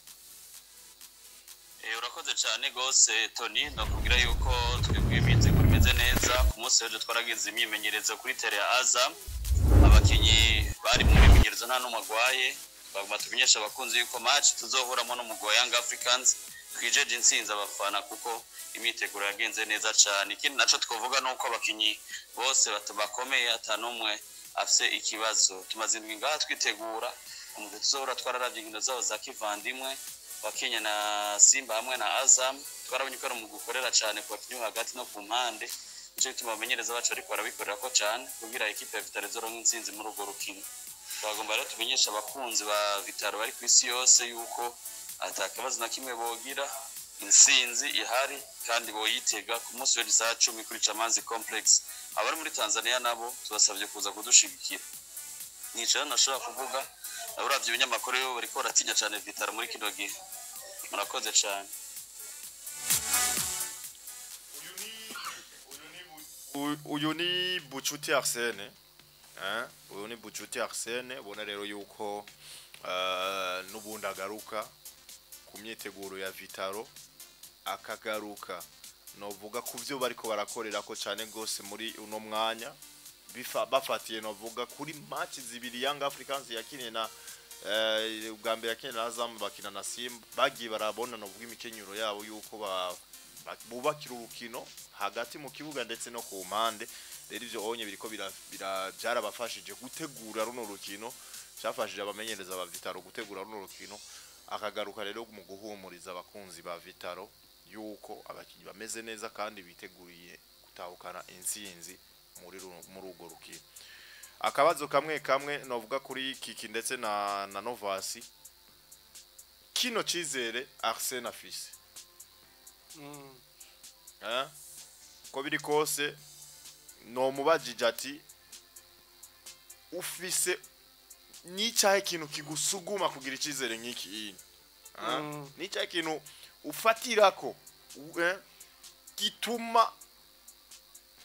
Urakoze cyane gose Tony. Nakubwira yuko twebwe imyiteguro imeze neza. Ku munsi w'ejo twaragize imyimenyerezo kuri terrain ya Azam, abakinyi bari mu myimenyerezo nta n'umwe agwaye. Twaguma tumenyesha abakunzi yuko match tuzohuramo n'umugwi wa Young Africans twijeje intsinzi abafana, kuko imyiteguro yagenze neza cyane. Ikindi naco twovuga nuko abakinyi bose bakomeye, ata n'umwe afise ikibazo. Tumaze indwi ngaha twitegura umugwi tuzohura. Twararavye inkino zabo za kivandimwe wa Kenya na Simba hamwe na Azam, twarabonye ko ari umugwi ukorera cyane ku bakinyi bo hagati no ku mpande. Nico gituma abamenyereza bacu bariko barabikorera ko cyane kugira ekipe ya Vitaro izoronke intsinzi muri urwo rukino. Twagomba rero tumenyesha abakunzi ba Vitaro bari ku isi yose yuko ata kibazo na kimwe bogira, intsinzi ihari kandi boyitega ku munsi w'ejo isaha 10 kuri Chamazi Complex. Abari muri Tanzania nabo tubasabye kuza kudushigikira. Nico nashobora kuvuga. Uravye ibinyamakuru yo bariko baratinya cyane Vitaro muri kino gihe. Murakoze cyane. Uyu ni Bucuti Arsene, uyu ni Bucuti Arsene. Ubona rero yuko n'ubundi agaruka ku myiteguro ya Vitaro, akagaruka Novuga ku byo bariko barakorera ko cyane gose muri uno mwanya, bafatiye novuga kuri match zibiri Young Africans yakiniye na ubwa mbere yakiniye na Azam, bakina na Simba, bagiye barabona novuga imikenyero yabo yuko bubakira urukino hagati mu kibuga ndetse no ku mpande. Rero ivyo onye biriko byarabafashije gutegura runo rukino, cyafashije abamenyereza ba Vitaro gutegura runo rukino. Akagaruka rero mu guhumuriza abakunzi ba Vitaro yuko abakinyi bameze neza kandi biteguriye gutahukana intsinzi muri urwo rukino. Akabazo kamwe kamwe novuga kuri Kiki ndetse na Novasi: kino cizere Arsene afise, ko biri kose nomubajije ati: "Ufise n'icyahe kintu kigusuguma kugira icizere nk'iki iyi?" N'icyahe kintu ufatirako gituma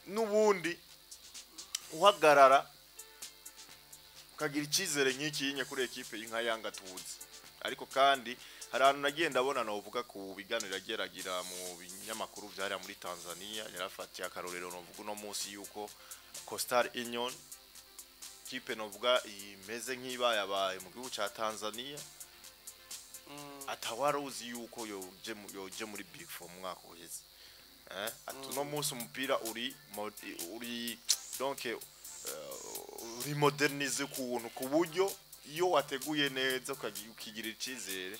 n'ubundi uhagarara ukagira icizere nk'iki yinye kuri ekipe y'inka Yanga tuzi? Ariko kandi hari ahantu nagiye ndabona novuga ku biganiro yageragira mu binyamakuru vyariya muri Tanzania, yarafatiye akarorero novuga uno munsi yuko Coastal Union, kipe novuga imeze nk'ibayabaye mu gihugu ca Tanzania, atawaruzi yuko yoje muri Big Four mu mwaka uheze. Ati uno munsi umupira uri donc uri modernisé ukuntu, ku buryo iyo wateguye neza ukigirira icizere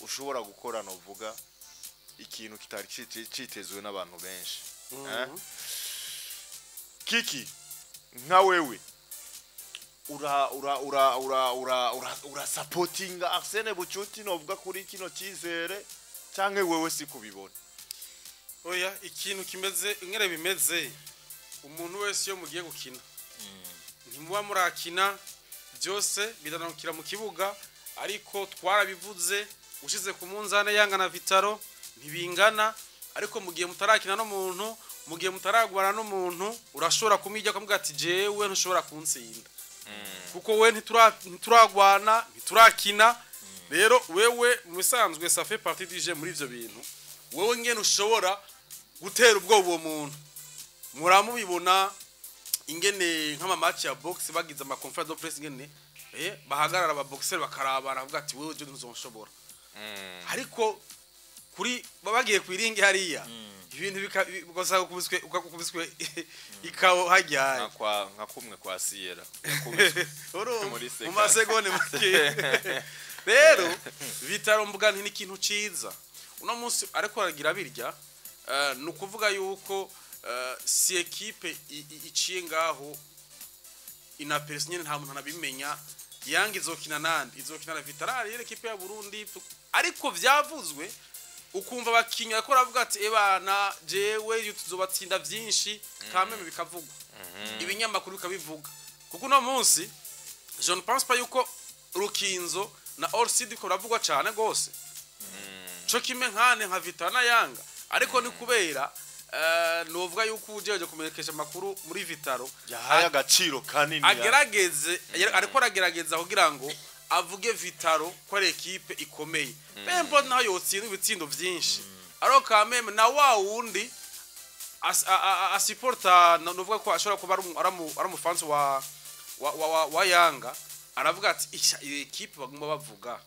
ushobora gukora novuga ikintu kitari citezwe n'abantu benshi. Kiki, nka wewe ura ura ura ura ura ura ura supportinga Arsene Bucuti novuga kuri kino cizere, canke wewe si kubibona? Oya, ikintu kimeze ingere bimeze, umuntu wese iyo mugiye gukina ntimuba murakina, byose bidanukira mu kibuga. Ariko twarabivuze, ushize ku munzane Yanga na Vitaro ntibingana. Ariko mu gihe mutarakina n'umuntu, mu gihe mutaragwana n'umuntu, urashobora kumwijya ukamubwira ati: "Jewe ntushobora kuntsinda kuko we ntituragwana, ntiturakina." Rero wewe mu bisanzwe ça fait partie du jeu. Muri ivyo bintu wewe ngene ushobora gutera ubwoba uwo muntu, muramubibona ingene nk'ama match ya boxe bagize ama conférence de presse, ingene bahagarara aba boxer bakarabana, bavuga ati: "Wewe je ntuzonshobora." Ariko kuri baba bagiye kwiringi hariya, ibintu bikosanga ukubiswe ikawo hajyaye. Nka kumwe kwa Sierra yakubiswe. Urumva, Muri mu seka. masegonde make. Rero Vitaro mvuga nti ni ikintu ciza uno munsi ariko aragira birya. Ni ukuvuga yuko si ekipe iciye ngaho inaperçue nyene, nta muntu anabimenya. Yanga izokina nande? Izokina na Vitaro, yere ekipe ya Burundi. Ariko vyavuzwe, ukumva abakinyi ariko baravuga ati: "Ebana, jewe tuzobatsinda vyinshi." Kameme bikavugwa, ibinyamakuru bikabivuga, kuko uno munsi je ne pense pas yuko Rukinzo na All City ko biravugwa cyane gose co kimwe nkane nka Vita na Yanga. Ariko ni kubera novuga yuko ujeje kumenyekesha amakuru muri Vitaro yahaye agaciro kanini agerageze, ariko aragerageza kugira ngo avuge Vitaro ko ari ekipe ikomeye, bembo naho yotsinda ibitsindo vyinshi. Ariko kameme na wa wundi asupporta, novuga ko ashobora kuba ari umufansi wa Yanga, aravuga ati: "Isha, iyi ekipe baguma bavuga,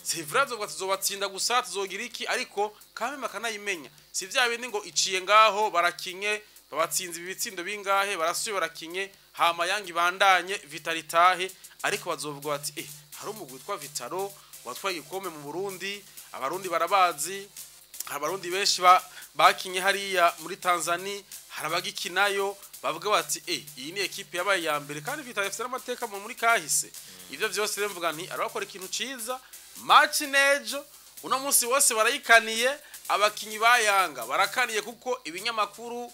c'est vrai, tuzovuga tuzobatsinda gusa, tuzogira iki." Ariko kameme akanayimenya, si vya bindi ngo iciye ngaho, barakinye, babatsinze ibi bitsindo bingahe, barasuye barakinye, hama Yanga ibandanye, Vitaro itahe. Ariko bazovuga bati: "Eh, hari umugwi witwa Vitaro watwaye igikombe mu Burundi, Abarundi barabazi, hari Abarundi benshi bakinye hariya muri Tanzania, hari abagikinayo." Bavuga bati: "Eh, iyi ni ekipe yabaye ya mbere." Kandi Vitaro ifite n'amateka muri kahise. Ivyo vyose rero mvuga nti arabakora ikintu ciza. Match nejo, uno munsi wose barayikaniye, abakinyi ba Yanga barakaniye, kuko ibinyamakuru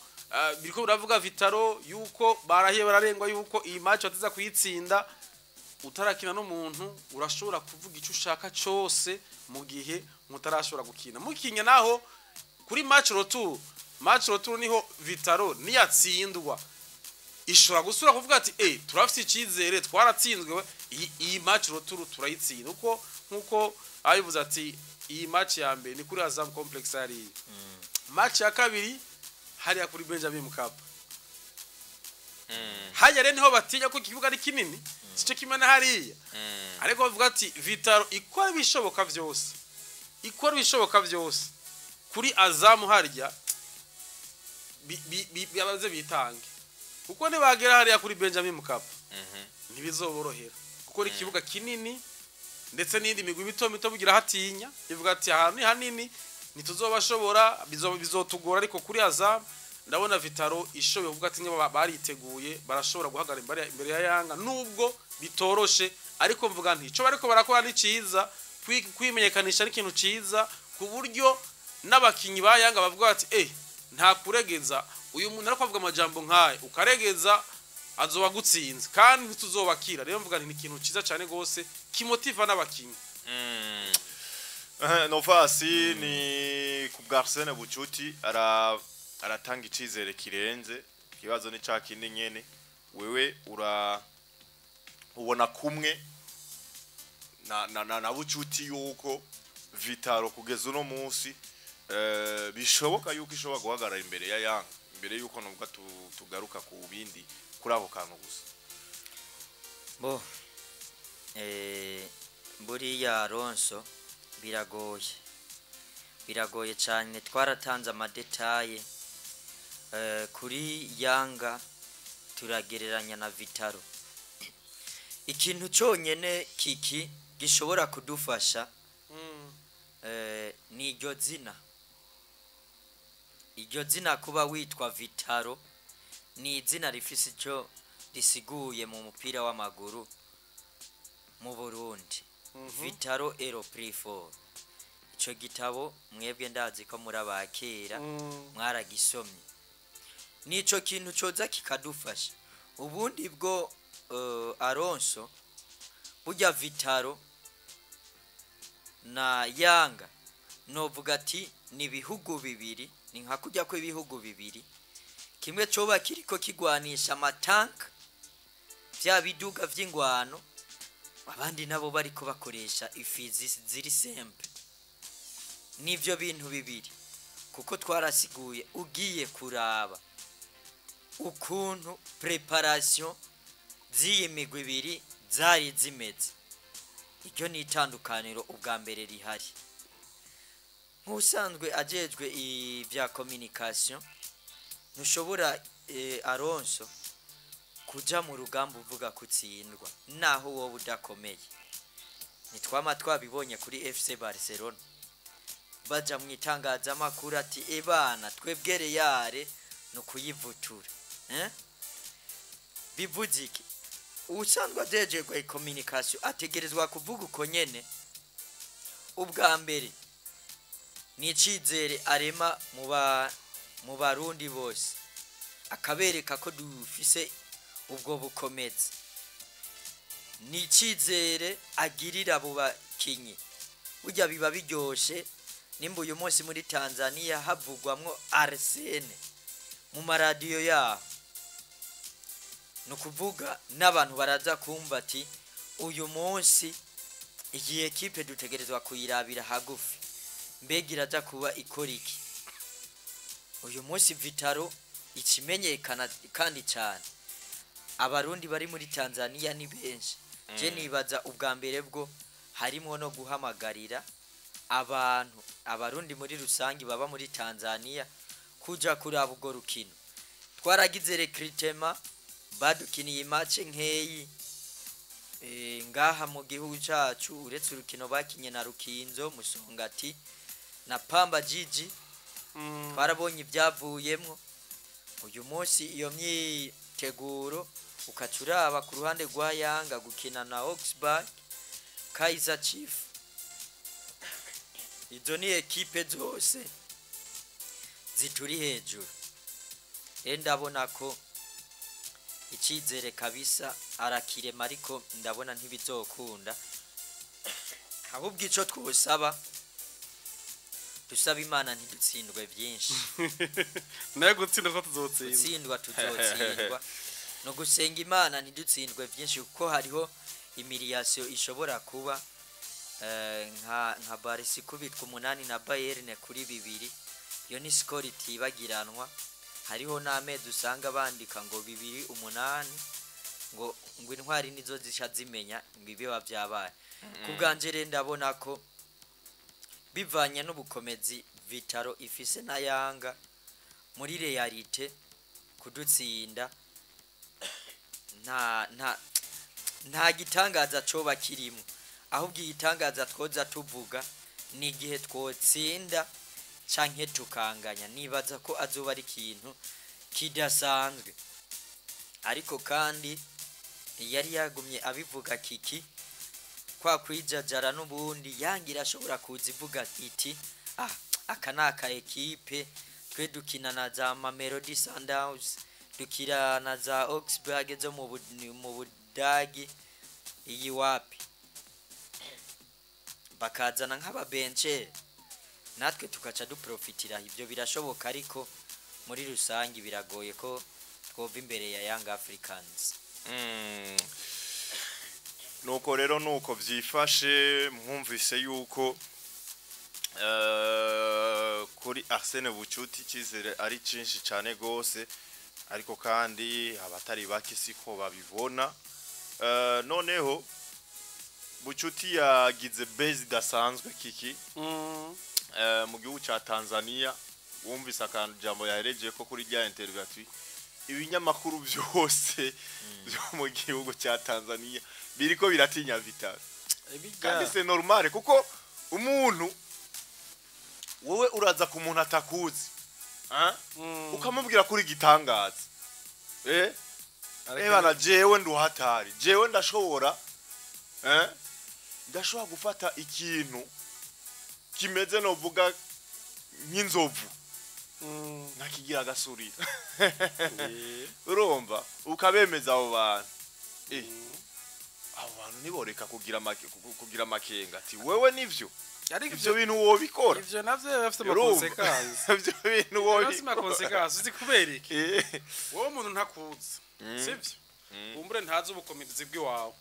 biriko biravuga Vitaro yuko barahiye bararengwa yuko iyi match batiza kuyitsinda. Utarakina n'umuntu urashobora kuvuga icyo ushaka cyose mu gihe mutarashobora gukina. Mukinye naho kuri match retour, match retour niho Vitaro niyatsindwa ishobora gusura kuvuga ati: "Eh, turafite icyizere, twaratsinzwe, iyi match retour turayitsinda." Uko nkuko abivuze ati iyi match ya mbere ni kuri Azam Complex hariya, match ya kabiri Hariya kuri Benjamin Mkapa, hajya rero niho batinya ko ikibuga ari kinini, sico kimwe na hariya. Ariko bavuga ati Vital'O ikora ibishoboka vyose, ikora ibishoboka vyose kuri Azamu harya baze bitange, kuko nibagera hariya kuri Benjamin Mkapa ntibizoborohera, kuko ni ikibuga kinini, ndetse n'indi migwi mito mito bugira hatinya, ivuga ati ahantu ni hanini, ntituzobashobora, bizotugora. Ariko kuri Azam ndabona Vital'O ishoboye kuvuga ati niba bariteguye barashobora guhagarara imbere ya Yanga, nubwo bitoroshe. Ariko mvuga nti ico bariko barakora ni ciza, kwimenyekanisha ni ikintu ciza, ku buryo n'abakinyi ba Yanga bavuga bati nta kuregeza, uyu muntu ariko avuga amajambo nk'aya, ukaregeza azoba agutsinze kandi ntituzobakira. Rero mvuga nti ni ikintu ciza cyane gose kimotiva n'abakinyi. Novasi, ni ku bwa Arsene Bucuti aratanga icizere kirenze. Ikibazo ni ca kindi nyene, wewe ura ubona kumwe na Bucuti yuko Vital'O kugeza uno munsi bishoboka yuko ishobora guhagarara imbere ya Yanga, imbere yuko nubwo tugaruka ku bindi kuri ako kantu gusa? Bo buriya Alonso, biragoye, biragoye cyane. Twaratanze ama détails kuri Yanga, turagereranya na Vital'O. Ikintu cyonyine kiki gishobora kudufasha ni iryo zina, iryo zina kuba witwa Vital'O ni izina rifise icyo risiguye mu mupira w'amaguru mu Burundi. Vital'O est le plus fort, ico gitabo mwebwe ndazi ko muri abakera mwaragisomye. Nico kintu coza kikadufasha. Ubundi bwo Alonso, burya Vital'O na Yanga novuga ati ni ibihugu bibiri, ni nka kujya kw'ibihugu bibiri, kimwe coba kiriko kigwanisha amatanka, vya biduga vy'ingwano, abandi nabo bariko bakoresha ifizi ziri simple. Nivyo bintu bibiri, kuko twarasiguye, ugiye kuraba ukuntu préparation z'iyi migwi ibiri zari zimeze, iryo ni itandukaniro ubwa mbere rihari. Nk'usanzwe ajejwe ibya communication, ntushobora Alonso kuja mu rugamba uvuga kutsindwa naho wowe udakomeye. Nitwama twabibonye kuri FC Barcelona, baja mu itangazamakuru ati ebana twebwe Real no kuyivutura, eh? Bivuze iki? Usanzwe ajejwe communication ategerezwa kuvuga uko nyene. Ubwa mbere ni icizere arema mu Barundi bose, akabereka ko dufise ubwo bukomezi. Ni icizere agirira abo bakinyi. Burya biba biryoshe nimba uyu munsi muri Tanzania havugwamwo Arsene mu maradiyo yaho, ni ukuvuga n'abantu baraza kumva ati uyu munsi iyi ekipe dutegerezwa kuyirabira hagufi, mbega iraza kuba ikora iki? Uyu munsi Vital'O ikimenyekana kandi cyane, Abarundi bari muri Tanzania ni benshi. Je nibaza ubwa mbere bwo harimo no guhamagarira abantu, Abarundi muri rusange baba muri Tanzania, kuja kuraba urwo rukino. Twaragize recrutement, badukiniye match nkeyi ngaha mu gihugu cacu, uretse urukino bakinye na Rukinzo, Musongati na Pamba Jiji, twarabonye ibyavuyemwo. Uyu munsi iyo myiteguro ukaca uraba ku ruhande rwa Yanga gukina na Augsburg, Kaizer Chiefs, izo ni ekipe zose zituri hejuru. Rero ndabona ko icyizere kabisa arakirema, ariko ndabona ntibizokunda. Ahubwo icyo twosaba, dusaba Imana ntidutsindwe byinshi. Nayo gutsinda ko tuzotsinda. Gutsindwa tuzotsindwa, no gusenga Imana ntidutsindwe byinshi, kuko hariho humiliation ishobora kuba nka Barca ikubitwa 8 na Bayern kuri 2. Iyo ni score itibagiranwa. Hariho n'amezi usanga bandika ngo 2 8, ngo Intwari nizo zica zimenya ngo ibiba byabaye. Ku bwanje rero ndabona ko bivanye n'ubukomezi Vital'O ifise na Yanga, muri réalité kudutsinda nta gitangaza coba kirimo. Ahubwo igitangaza twoza tuvuga ni igihe twotsinda canke tukanganya, nibaza ko azoba ari ikintu kidasanzwe. Ariko kandi yari yagumye abivuga kiki kwa kwijajara, n'ubundi Yanga irashobora kuza ivuga iti: "Ah, aka ni aka ekipe, twe dukina na za Mamelodi Sundowns, dukina na za Augsburg zo mu Budagi, iyi wapi." Bakazana nk'ababenceri, natwe tukaca duprofitira. Ibyo birashoboka, ariko muri rusange biragoye ko twova imbere ya Young Africans. Nuko rero nuko vyifashe. Mwumvise yuko kuri Arsene Bucuti icyizere ari cinshi cyane gose, ariko kandi abatari bake siko babibona. Noneho Bucuti yagize base idasanzwe kiki mu gihugu ca Tanzania. Wumvise akantu jambo yahereje ko kuri rya interview, ati ibinyamakuru byose byo mu gihugu ca Tanzania biriko biratinya Vital'O. Kandi c'est normal, kuko umuntu wowe uraza ku muntu atakuzi, ah? Ukamubwira kuri gitangaza, bana, jewe nduhatari, jewe ndashobora, ndashobora gufata ikintu kimeze novuga nk'inzovu nkakigira agasurira. Urumva ukabemeza abo bantu, abo bantu niboreka kugira amakenga ati wewe nivyo Ariko ivyo bintu wobikora. Ivyo navyo bafite Urumva? ama conséquences. Ivyo bintu Bafite wobikora. ama conséquences. Uzi kubera iki? Wowe umuntu ntakuzi, sivyo? Umbure ntazi ubukomezi bw'iwawe.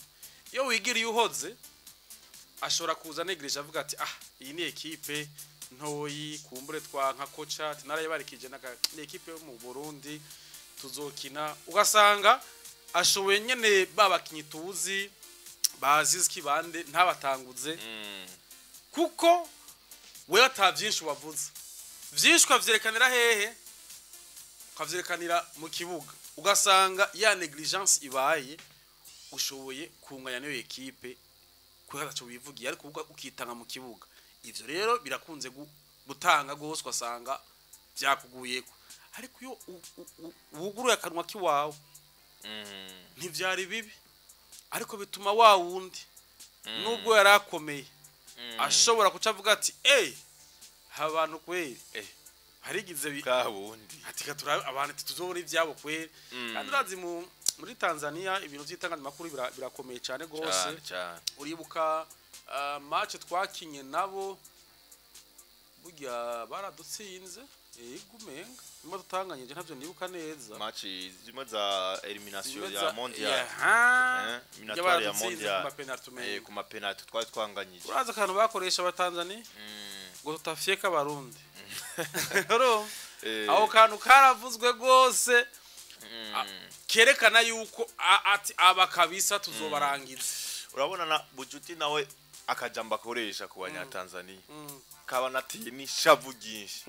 Iyo wigiriye uhoze, ashobora kuza anegereje avuga ati: "Ah, iyi ni ekipe ntoyi, kumbure twa nka koca ati narayibarikije ni ekipe yo mu Burundi tuzokina." Ugasanga ashoboye nyene ba bakinyi tuzi bazi bande ntabatanguze, kuko wewe ata byinshi wavuze. Byinshi ukavyerekanira hehe? Ukavyerekanira mu kibuga. Ugasanga ya négligence ibaye, ushoboye kunganya n'iyo ekipe kubera ataco wivugiye, ariko ukitanga mu kibuga. Ivyo rero birakunze gutanga gose, ugasanga vyakuguyeko. Ariko iyo wuguruye akanwa kiwawe, ntivyari bibi, ariko bituma wa wundi nubwo yari akomeye ashobora kuca avuga ati: "Ey, abantu kweri harigize Bwa bundi. Ati katura abantu tuzobona ivyabo kweri." Kandi urazi muri Tanzania ibintu by'itangazamakuru birakomeye cyane gose. Cyane cyane. Uribuka match twakinye nabo, burya baradutsinze, yego, umenga nimba tutanganyije, ntavyo nibuka neza. Match zimwe za élimination Zimwe ya mondial. Yaha. Éliminatoire ya Baradutsinze ku mondial. ma penalty umenga. Ku ma penalty twari twanganyije. Urazi akantu bakoresha abatanzania ngo tutafyeka abarundi? Urumva? Aho kantu karavuzwe rwose, kerekana yuko ati aba kabisa tuzobarangiza. Urabona na Bujuti nawe akajambo akoresha ku banyatanzania kaba nateye n'ishavu ryinshi.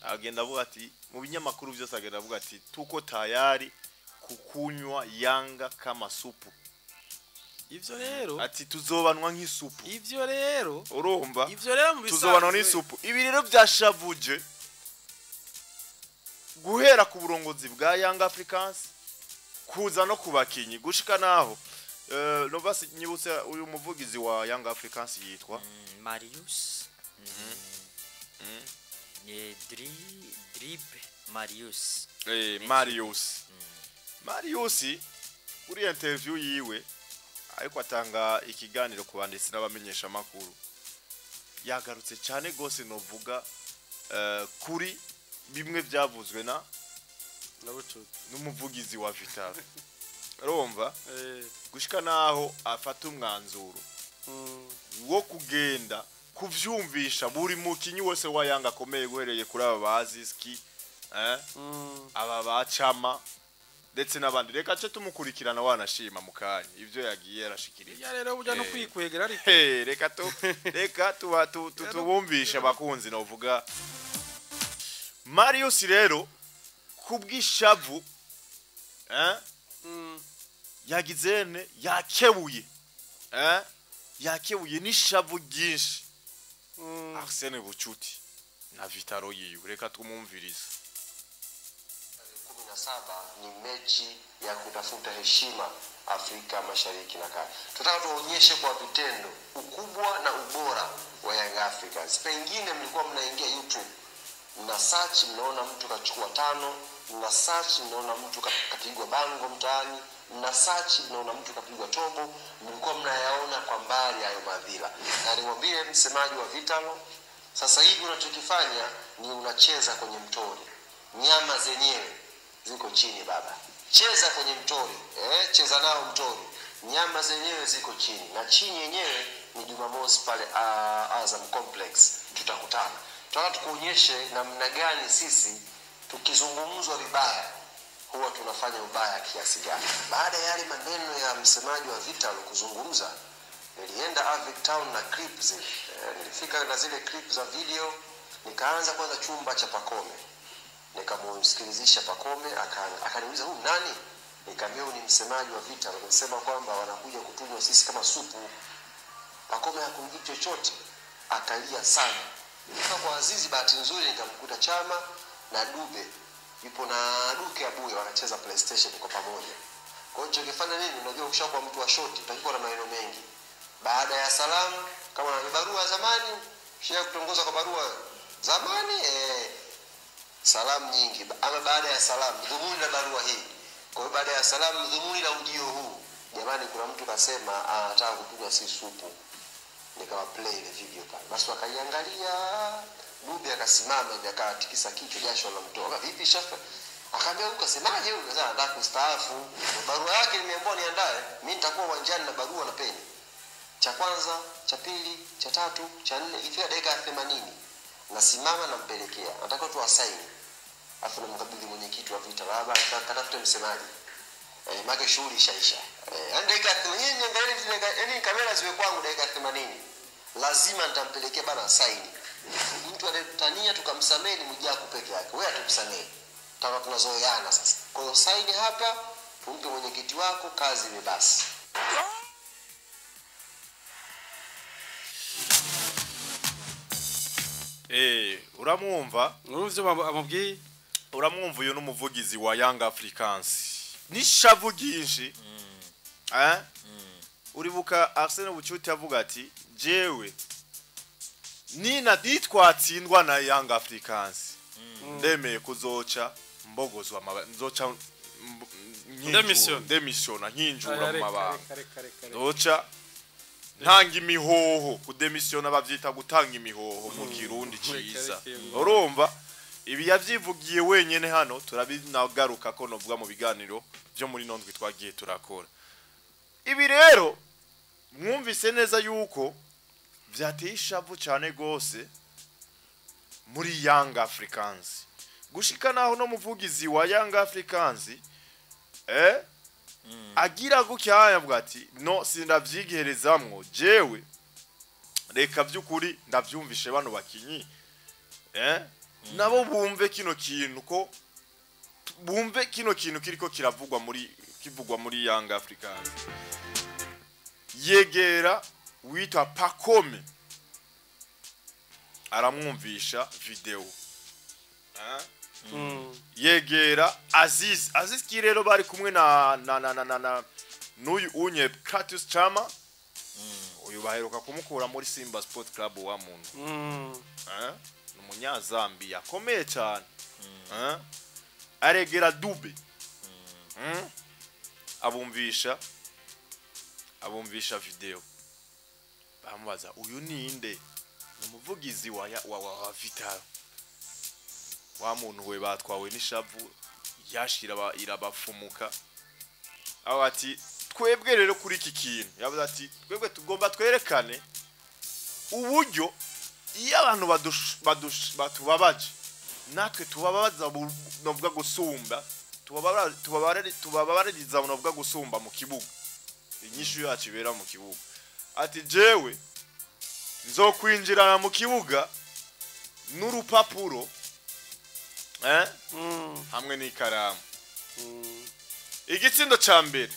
Agenda avuga ati mu binyamakuru byose, agenda avuga ati: "Tuko tayari kukunywa Yanga kama supu." Ivyo rero Ati tuzobanwa nk'isupu. Ivyo rero Urumva? Ivyo rero mu Tuzobanwa bisanzwe n'isupu. Ibi rero byashavuje guhera ku burongozi bwa Young Africans kuza no ku bakinyi, gushika naho Novasi, nyibutse uyu muvugizi wa Young Africans yitwa Marius, Drib Marius. Marius. Marius kuri interview yiwe ariko atanga ikiganiro ku banditsi n'abamenyesha makuru, yagarutse cyane gose novuga kuri bimwe byavuzwe na Nabucuti. n'umuvugizi wa Vital'O. Urumva? Gushika naho afata umwanzuro wo kugenda kuvyumvisha buri mukinyi wese wa Yanga akomeye, guhereye kuri aba baziski. Aba bacama ndetse n'abandi, reka ce tumukurikirana wanashima mu kanya ivyo yagiye arashikiriza. Ya rero burya no kwikwegera ariko. Hey, reka tuba tubumvishe abakunzi novuga Marius rero kubwishavu yagizene yakebuye yakebuye n'ishavu ryinshi Arsene Bucuti na Vitaro yiwe, reka tumumvirize. 17 ni mechi ya kutafuta heshima Afrika Mashariki na Kati. Tunataka tuonyeshe kwa vitendo ukubwa na ubora wa Young Africans. Pengine mlikuwa mnaingia YouTube mna search, mnaona mtu kachukua 5, mna search mnaona mtu kapigwa bango mtaani, mna search mnaona mtu kapigwa tobo, mlikuwa mnayaona kwa mbali hayo madhila. Na nimwambie msemaji wa Vitalo, sasa hivi unachokifanya ni unacheza kwenye mtori. Nyama zenyewe ziko chini baba. Cheza kwenye mtori, cheza nao mtori. Nyama zenyewe ziko chini, na chini yenyewe ni Jumamosi pale Azam Complex tutakutana. Tunataka tukuonyeshe namna gani sisi tukizungumzwa vibaya huwa tunafanya ubaya kiasi gani. Baada ya yale maneno ya msemaji wa Vitalo kuzungumza, nilienda Avic Town na clip zile. Nilifika na zile clip za video, nikaanza kwanza chumba cha Pakome. Nikamsikilizisha Pakome, akaniuliza huyu nani? Nikamwambia huyu ni msemaji wa Vitalo, amesema kwamba wanakuja kutunywa sisi kama supu. Pakome hakumjibu chochote, akalia sana. Nilifika kwa Azizi, bahati nzuri nikamkuta Chama na Dube, yupo na Duke Abuya wanacheza PlayStation kwa pamoja. Kwa hiyo nilichokifanya nini, unajua ukishakuwa mtu wa shoti utakuwa na maneno mengi. Baada ya salamu, kama na barua zamani, shia kutongoza kwa barua zamani, salamu nyingi, ama baada ya salamu dhumuni la barua hii. Kwa hiyo baada ya salamu dhumuni la ujio huu, jamani, kuna mtu kasema anataka kutunywa si supu. Nikawa play ile video pale, basi wakaiangalia. Dube akasimama hivi akatikisa kichwa, jasho linamtoka. Vipi Shafa? Akaambia huyu kasemaje huyu? Sasa anataka kustaafu. Barua yake nimeambiwa niandae, mimi nitakuwa uwanjani na barua na peni. Cha kwanza, cha pili, cha tatu, cha nne, ifika dakika 80 nasimama nampelekea. Nataka tu asaini. Afu namkabidhi mwenyekiti wa Vita, baba katafute msemaji. Maana shughuli ishaisha. Yaani dakika 80 niangalie zile, yaani kamera ziwe kwangu dakika 80. Lazima nitampelekea bana asaini. Mtu anayetania tukamsamehe ni Mwijaku peke yake. Wewe atumsamehe. Tutakuwa tunazoeana sasa. Kwa hiyo saini hapa, tumpe mwenyekiti wako, kazi ni basi. Uramwumva? Urumva amubwiye? Uramwumva uyu n'umuvugizi wa Young Africans. Nishavu ryinshi. Uribuka Arsene Bucuti avuga ati jewe nina nitwatsindwa na Young Africans ndemeye kuzoca mbogozwa nzoca ndemissiona nkinjura mu mabanga. Nzoca ntanga imihoho. Kudemissiona bavyita gutanga imihoho mu Kirundi ciza. Urumva ibi yavyivugiye wenyene hano, turabinagaruka ko novuga mu biganiro byo muri nondwi twagiye turakora. Ibi rero mwumvise neza yuko vyateye ishavu cane gose muri Young Africans. Gushika naho no muvugizi wa Young Africans agira gutya avuga ati no sindavyigerezamwo jewe, reka vyukuri ndavyumvishe bano bakinyi nabo bumve kino kintu ko bumve kino kintu kiriko kiravugwa muri kivugwa muri Young Africans. Yegera witwa Pakome aramwumvisha video. Yegera Aziz ki rero bari kumwe na na na na na n'uyu unye Clatous Chama. Uyu baheruka kumukura muri Simba Sport Club wa muntu. Umunyazambia akomeye cyane. Aregera Dube. Abumvisha video. Bamubaza uyu ninde? Ni umuvugizi wa Vitalo. Wa muntu we batwawe n'ishavu yashira irabafumuka. Aho ati twebwe rero kuri iki kintu yavuze ati twebwe tugomba twerekane uburyo iyo abantu batubabaje Natwe tubabaza novuga gusumba, tubabaririza novuga gusumba mu kibuga, inyishu yacu ibera mu kibuga. Ati jewe nzokwinjirana mu kibuga n'urupapuro hamwe n'ikaramu. Igitsindo ca mbere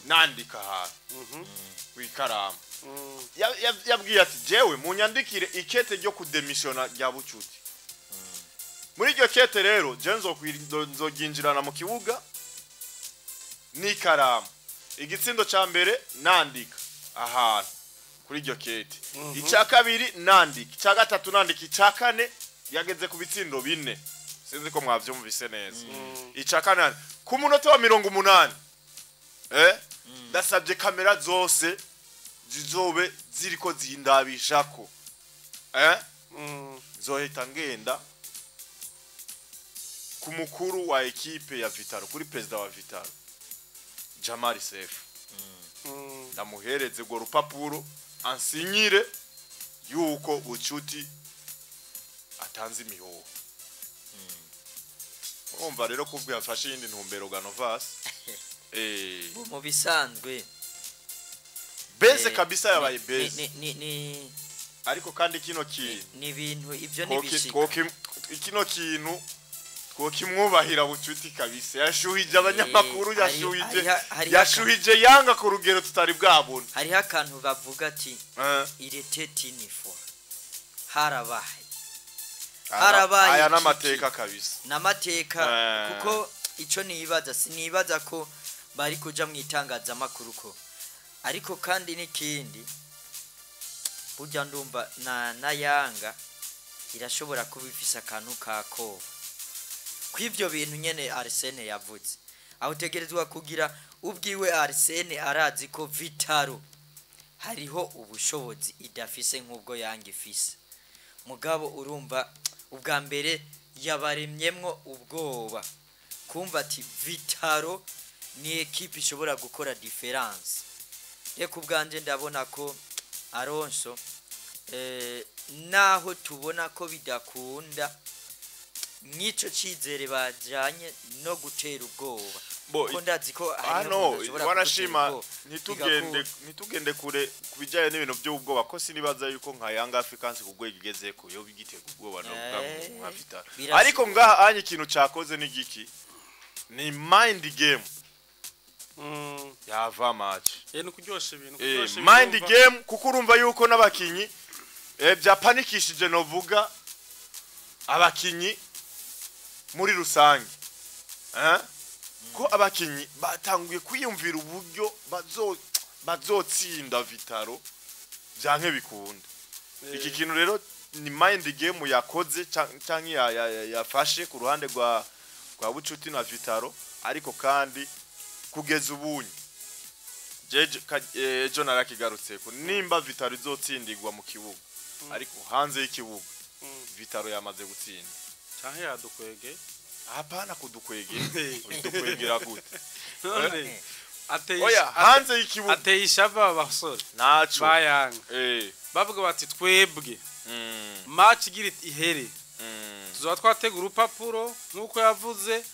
nandika ahantu kw'ikaramu. Yabwiye ati jewe munyandikire ikete ryo kudemisiona rya Bucuti. Muri iryo kete rero je nzoryinjirana mu kibuga n'ikaramu, igitsindo ca mbere nandika ahantu kuri iryo kete, icya kabiri nandika, icya gatatu nandika, icya kane. Yageze ku bitsindo bine, sinzi ko mwavyumvise neza. Icya kane nandika. Ku munota wa 80, ndasabye kamera zose zizobe ziriko zindabishako, nzohita ngenda ku mukuru wa ekipe ya Vitaro, kuri perezida wa Vitaro Jamari Sefu, ndamuhereze urwo rupapuro ansinyire yuko Bucuti atanze imihoho. Urumva rero kuvuga yafashe iyindi ntumbero Ganovas. Mu bisanzwe beze kabisa, yabaye beze. Ni Ariko kandi kino kintu ni ibintu ibyo nibishika. Kino kintu twokimwubahira Bucuti kabisa, yashuhije abanyamakuru, yashuhije yashuhije Yanga ku rugero tutari bwabona. Hariho akantu bavuga ati il était une fois, harabaye. Harabaye Aya iki? N'amateka kabisa. N'amateka, kuko ico nibaza, sinibaza ko bari kuja mu itangazamakuru ko. Ariko kandi n'ikindi, burya ndumva na Yanga irashobora kuba ifise akantu kakoba kw'ivyo bintu nyene Arsene yavuze, aho utegerezwa kugira ubwiwe. Arsene arazi ko Vitaro hariho ubushobozi idafise nk'ubwo Yanga ifise, mugabo urumva ubwa mbere yabaremyemwo ubwoba, kumva ati Vitaro ni ekipe ishobora gukora différence. Reka ubwanje ndabona ko Alonso, naho tubona ko bidakunda, mw'ico cizere bajanye no gutera ubwoba, Bo, ko ndazi ko hariho hano umuntu ashobora wanashima kugutera ubwoba, ntitugende bigakunda. Ntitugende kure ku bijyanye n'ibintu by'ubwoba, ko sinibaza yuko nka Young Africans ku rwego igezeko yo bigitega ubwoba no nka Vitalo. Birashoboka. Ariko ngaha anye ikintu cakoze ni giki? Ni mind game yava match. Ni kuryosha ibintu, kuryosha Mind ibintu. game, kuko urumva yuko n'abakinyi byapanikishije, novuga abakinyi muri rusange, ko abakinyi batanguye kwiyumvira uburyo bazotsinda Vitaro byanke bikunda. Iki kintu rero ni mind game yakoze canke yafashe ku ruhande rwa Bucuti na Vitaro. Ariko kandi kugeza ubunye jeje ejo narakigarutseko, nimba Vitaro izotsindirwa mu kibuga, ariko hanze y'ikibuga Vitaro yamaze gutsinda. Canke yadukwege. Hapana, kudukwegera, udukwegera gute? None ateye Oya, hanze y'ikibuga. Ateye ishava aba basore Naco bayanga, bavuga bati twebwe match igira ihere tuzaba twategura urupapuro nk'uko yavuze,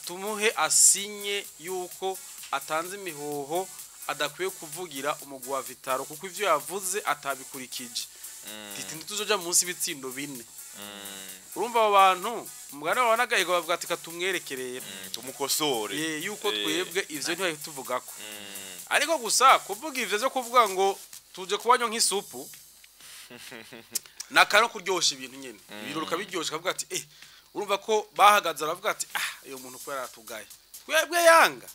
tumuhe asinye yuko atanze imihoho, adakwiye kuvugira umugwi wa Vitaro kuko ivyo yavuze atabikurikije. Titi ntituzoja munsi y'ibitsindo bine. Urumva abo bantu umugani wawe n'agahigo bavuga ati katumwerekerera. Tumukosore. Yuko twebwe ivyo ntibari tuvugako. Ariko gusa kuvuga ivyo vyo kuvuga ngo tuje kubanywa nk'isupu nakaro, kuryosha ibintu nyene, ibirori ukabiryosha, ukavuga ati urumva ko bahagaze aravuga ati ah, uyo muntu ko yaratugaye twebwe Yanga,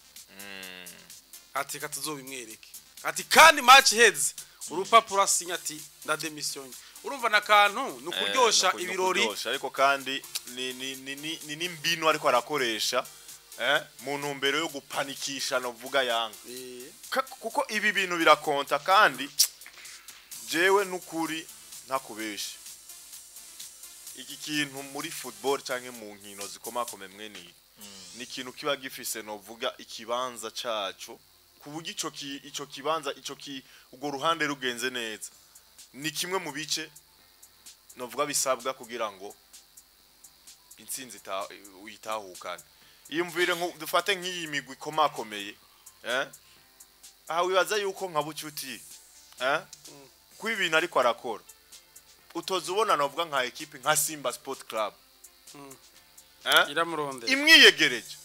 ati reka tuzobimwereke, ati kandi match iheze urupapuro asinya ati ndademisiyonye. Urumva nakantu ni ukuryosha ibirori. Nukuryosha, ariko kandi ni n'imbinu ariko arakoresha mu ntumbero yo gupanikisha novuga Yanga. Kuko ibi bintu birakonta, kandi jewe nukuri ntakubeshe, iki kintu muri football canke mu nkino zikomakome mwene iyi ni ikintu kiba gifise novuga ikibanza caco, ku buryo ico kibanza ico ki urwo ruhande rugenze neza ni kimwe mu bice novuga bisabwa kugira ngo Intsinzi uyitahukane. Iyumvire dufate nk'iyi migwi ikomakomeye, eh? Aha wibaza yuko nka Bucuti, eh? Ko ibintu ariko arakora, utoza ubona novuga nka ekipe nka Simba Sport Club, eh? Iramurondera. Imwiyegereje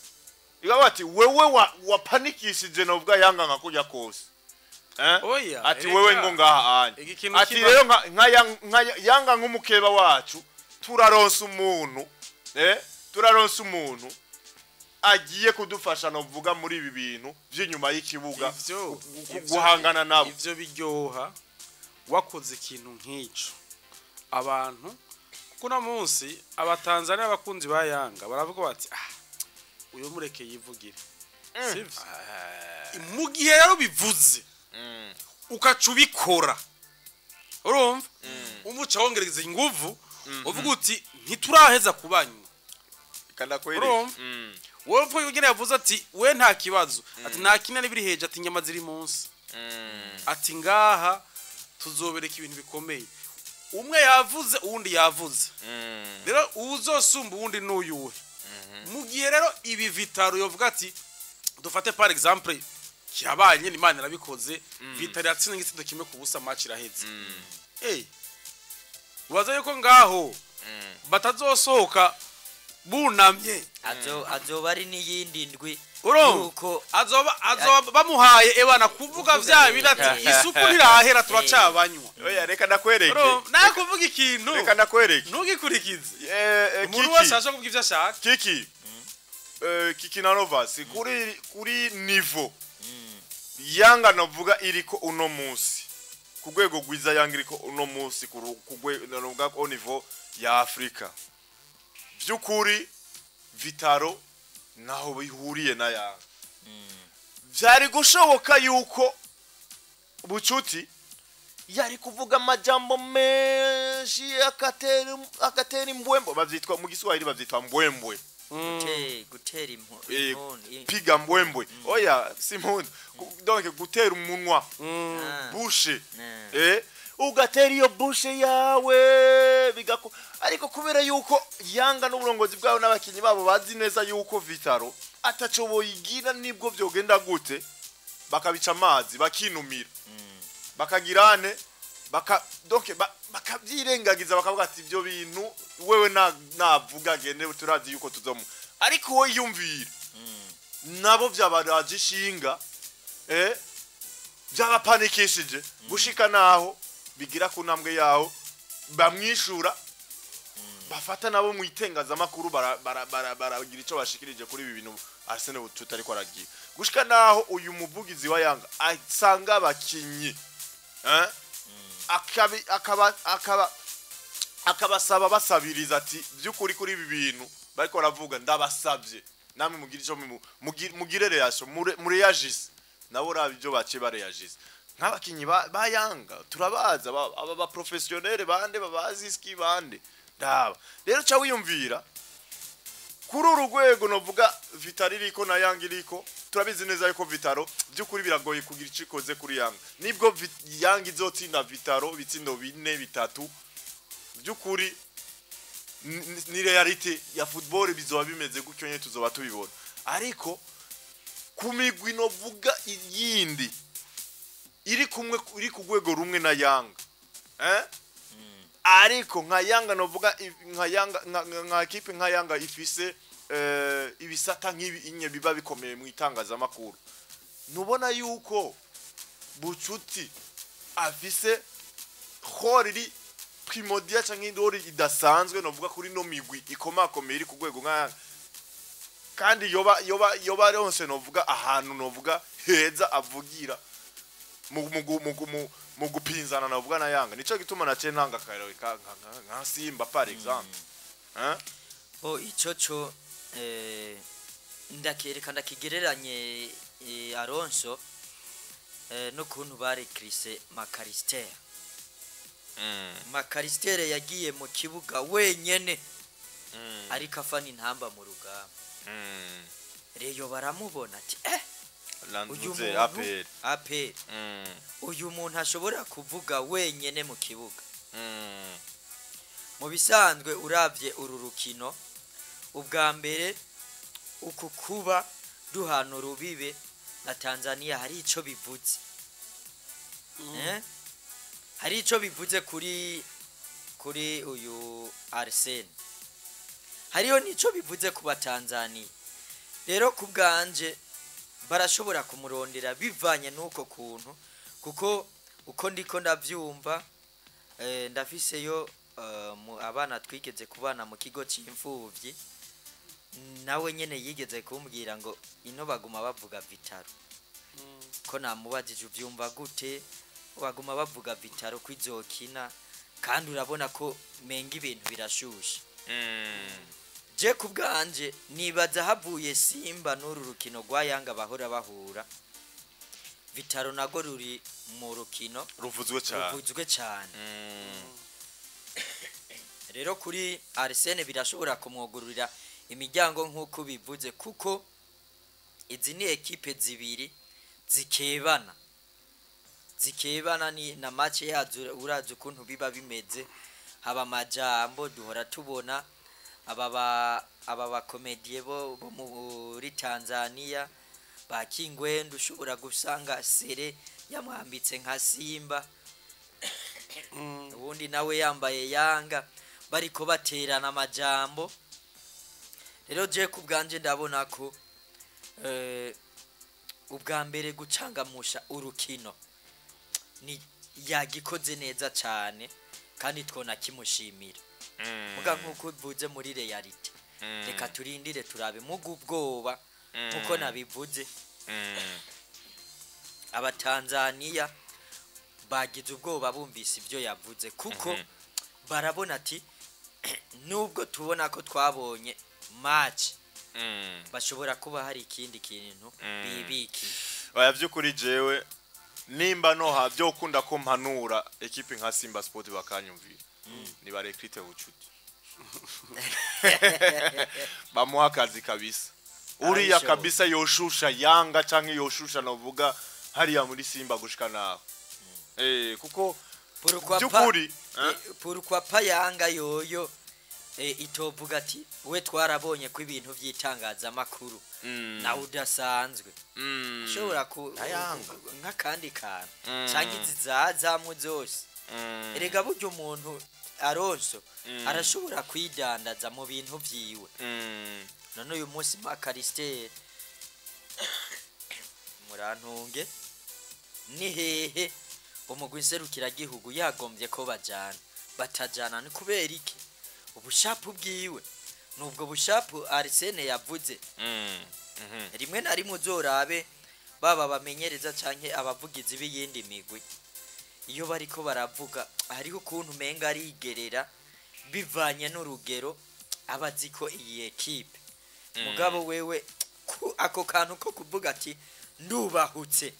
iba bati wewe wapanikishije novuga Yanga nka kurya kose, eh? Oya, ati erega, wewe ngo ngaha anye iki kintu ati rero nka Yanga nk'umukeba wacu turaronsa umuntu, eh? Turaronsa umuntu agiye kudufasha novuga muri ibi bintu vy'inyuma y'ikibuga guhangana nabo. Ivyo biryoha wakoze ikintu nk'ico abantu, kuko uno munsi Abatanzania abakunzi ba Yanga baravuga bati: "Ah, uyu mureke yivugire." Sivyo? Mu gihe rero bivuze ukaca ubikora, urumva umuca wongereza inguvu, uvuga uti ntituraheza kubanywa. Kandakwereke. Urumva? Wowe mvuga ingene yavuze ati we nta kibazo, ati nta kinani biri heje, ati inyama ziri munsi, ati ngaha tuzobereka ibintu bikomeye. Umwe yavuze, uwundi yavuze, rero uwuzosumba uwundi n'uyuhe? Mu gihe rero ibi Vital'O yovuga ati, dufate par exemple kirabaye nyine, Imana irabikoze, Vital'O yatsinze igitsindo 1-0, match iraheze, ubaza yuko ngaho batazosohoka bunamye? Azoba ari n'iyindi ndwi Urumva? yuko Azoba bamuhaye ebana kuvuga Kuvuga vya bindi ati isupu ntirahera, turacabanywa. Oya, reka ndakwereke. Urumva? Nawe kuvuga ikintu Reka ndakwereke. ntugikurikize. Umuntu Kiki. wese ashaka kuvuga ivyo ashaka. Kiki, Kiki na Novas, kuri niveau Yanga novuga iriko uno munsi, ku rwego rwiza Yanga iriko uno munsi, ku rwego novuga au niveau ya Afrika, by'ukuri Vital'O naho bihuriye na Yanga. Vyari gushoboka yuko Bucuti yari kuvuga amajambo menshi, agatera imbwembo, bavyitwa mu Giswahili bavyitwa mbwembwe. Gutera impundu. Piga mbwembwe, oya, si impundu. Donc gutera umunwa, bouche, ugatera iyo bouche yawe bigako. Ariko kubera yuko Yanga n'uburongozi bwabo n'abakinyi babo bazi neza yuko Vital'O ataco boyigira, nibwo vyogenda gute, bakabica amazi, bakinumira, bakagirane baka donc bakavyirengagiza, bakavuga ati ibyo bintu wewe navuga gende, turazi yuko tuzomu. Ariko wowe yumvira nabo vyabaraje ishinga, byabapanikishije gushika naho bigira ku ntambwe yaho bamwishura, bafata nabo mu itengazamakuru, baragira ico bashikirije kuri ibi bintu Arsene Bucuti ariko aragira, gushika naho uyu muvugizi wa Yanga asanga abakinyi, eh? Akabi akaba akaba akabasaba basabiriza ati by'ukuri kuri ibi bintu bariko baravuga, ndabasabye namwe mugire ico mugire reaction, mureyagise. Nabo raba ibyo baciye bareyagise nk'abakinyi ba Yanga, turabaza aba ba professionnel bande babazi ski bande. Ndaba rero ca wiyumvira kuri uru rwego novuga Vital'O iriko na Yanga iriko, turabizi neza yuko Vital'O by'ukuri biragoye kugira icyo ikoze kuri Yanga. Nibwo Yanga izotsinda Vital'O ibitsindo 4, 3, by'ukuri ni réalité ya football, bizoba bimeze gutyo nyine, tuzoba tubibona. Ariko ku migwi novuga iyindi iri kumwe, iri ku rwego rumwe na Yanga, eh? Ariko nka Yanga novuga nka Yanga nka ekipe nka Yanga ifise ibisata nk'ibi inye biba bikomeye mu itangazamakuru, nubona yuko Bucuti afise rôle iri primordial canke rôle idasanzwe novuga kuri no migwi ikomakomeye iri ku rwego nka Yanga, kandi yoba ronse novuga ahantu novuga heza avugira mu gupinzana navuga na Yanga. Nico gituma naciye ntanga akarorero nka Simba par exemple, hein? Bo ico co ndakereka ndakigereranye, Alonso, n'ukuntu barekirise Makarister. Makarister yagiye mu kibuga wenyene, ariko afana intamba mu rugamba. Reyo baramubona ati uyu Landuze muntu APR. APR, uyu muntu ashobora kuvuga wenyene mu kibuga. Mu bisanzwe uravye uru rukino Ubwa mbere, uku kuba duhana urubibe na Tanzania hari ico bivuze. Eh? Hari ico bivuze kuri uyu Arsene, hariho nico bivuze ku Batanzania. Rero ku bwanje barashobora kumurondera bivanye n'uko kuntu, kuko uko ndiko ndavyumva, ndafiseyo abana twigeze kubana mu kigo c'imfuvyi, nawe nyene yigeze kumbwira ngo ino baguma bavuga Vital'O. Ko namubajije: "Uvyumva gute baguma bavuga Vital'O ko izokina, kandi urabona ko menga ibintu birashushe?" Je ku bwanje nibaza havuye Simba n'uru rukino rwa Yanga bahora bahura, Vital'O nago ruri mu rukino ruvuzwe cyane. Ruvuzwe cyane. Rero kuri Arsene birashobora kumwugururira imiryango nk'uko bivuze, kuko izi ni ekipe zibiri zikebana, zikebana ni na match yazo. Urazi ukuntu biba bimeze, haba amajambo duhora tubona aba bakomediye bo muri Tanzania ba Kingwendo, ushobora gusanga Sere yamwambitse nka Simba, ubundi nawe yambaye Yanga, bariko baterana amajambo. Rero je ku bwanje ndabona ko ubwa mbere gucangamusha urukino ni yagikoze neza cyane, kandi twona kimushimira. Muga nk'uko ubivuze, muri réalité, reka turindire turabe. Muga ubwoba, nkuko nabivuze, Abatanzaniya bagize ubwoba bumvise ibyo yavuze, kuko barabona ati nubwo tubona ko twabonye match, bashobora kuba hari ikindi kintu bibikiye. Oya, by'ukuri jewe nimba noha byo kunda ko mpanura ekipe nka Simba Sport bakanyumvira, ni ba recruter Bucuti, bamuha akazi kabisa uriya. Arabishoboye. Kabisa yoshusha Yanga canke yoshusha novuga hariya muri Simba gushika naho, kuko Pourquoi pas? by'ukuri, eh? Pourquoi pas Yanga yoyo itovuga ati we twarabonye ko ibintu by'itangazamakuru nawe udasanzwe ushobora ku Na Yanga. nk'akandi kantu canke izi zazamu zose. Erega burya umuntu aronso arashobora kwidandaza mu bintu vyiwe. None uyu munsi Makaristere, murantunge, ni hehe umugwi nserukiragihugu yagombye ko bajana batajana? Ni kubera iki? Ubushapu bwiwe nubwo bushapu Arsene yavuze. Rimwe na rimwe uzorabe baba bamenyereza canke abavugizi b'iyindi migwi, iyo bariko baravuga hariho ukuntu umenga arigerera bivanye n'urugero aba azi ko iyi ekipe. Mugabo wewe ako kantu ko kuvuga ati ndubahutse,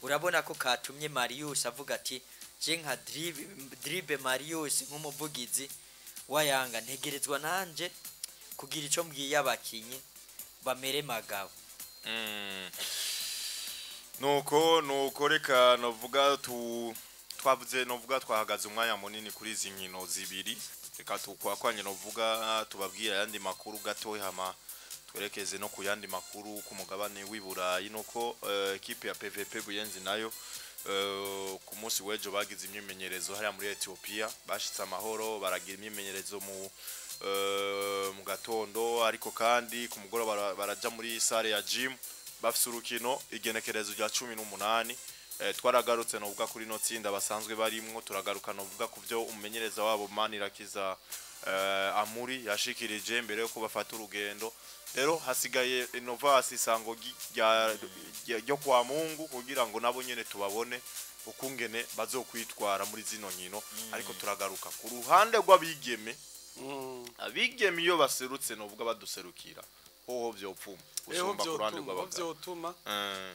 urabona ko katumye Marius avuga ati je nka Dribe Marius, nk'umuvugizi wa Yanga, ntegerezwa nanje kugira ico mbwiye abakinyi bamere magabo. Nuko reka novuga tu twavuze, novuga twahagaze umwanya munini kuri izi nkino zibiri. Reka tukwakwanye novuga tubabwira ayandi makuru gatoya, hama twerekeze no ku yandi makuru ku mugabane w'i Burayi. Nuko ekipe ya PVP Buyenzi nayo ku munsi w'ejo bagize imyimenyerezo hariya muri Ethiopia. Bashitse amahoro, baragira imyimenyerezo mu gatondo, ariko kandi ku mugoroba baraja muri salle ya gym. Bafise urukino igenekerezo rya 18. Twaragarutse novuga kuri no tsinda basanzwe barimwo, turagaruka novuga ku byo umumenyereza wabo Manirakiza Amuri yashikirije mbere yuko bafata urugendo. Rero hasigaye Innovasi isango ryo kwa Mungu kugira ngo nabo nyene tubabone ukungene bazokwitwara muri zino nkino. Ariko turagaruka ku ruhande rw'abigeme. Abigeme iyo baserutse novuga baduserukira hoho vyopfuma Eho, gusumba ku ruhande vyotuma rw'abagabo. Vyotuma,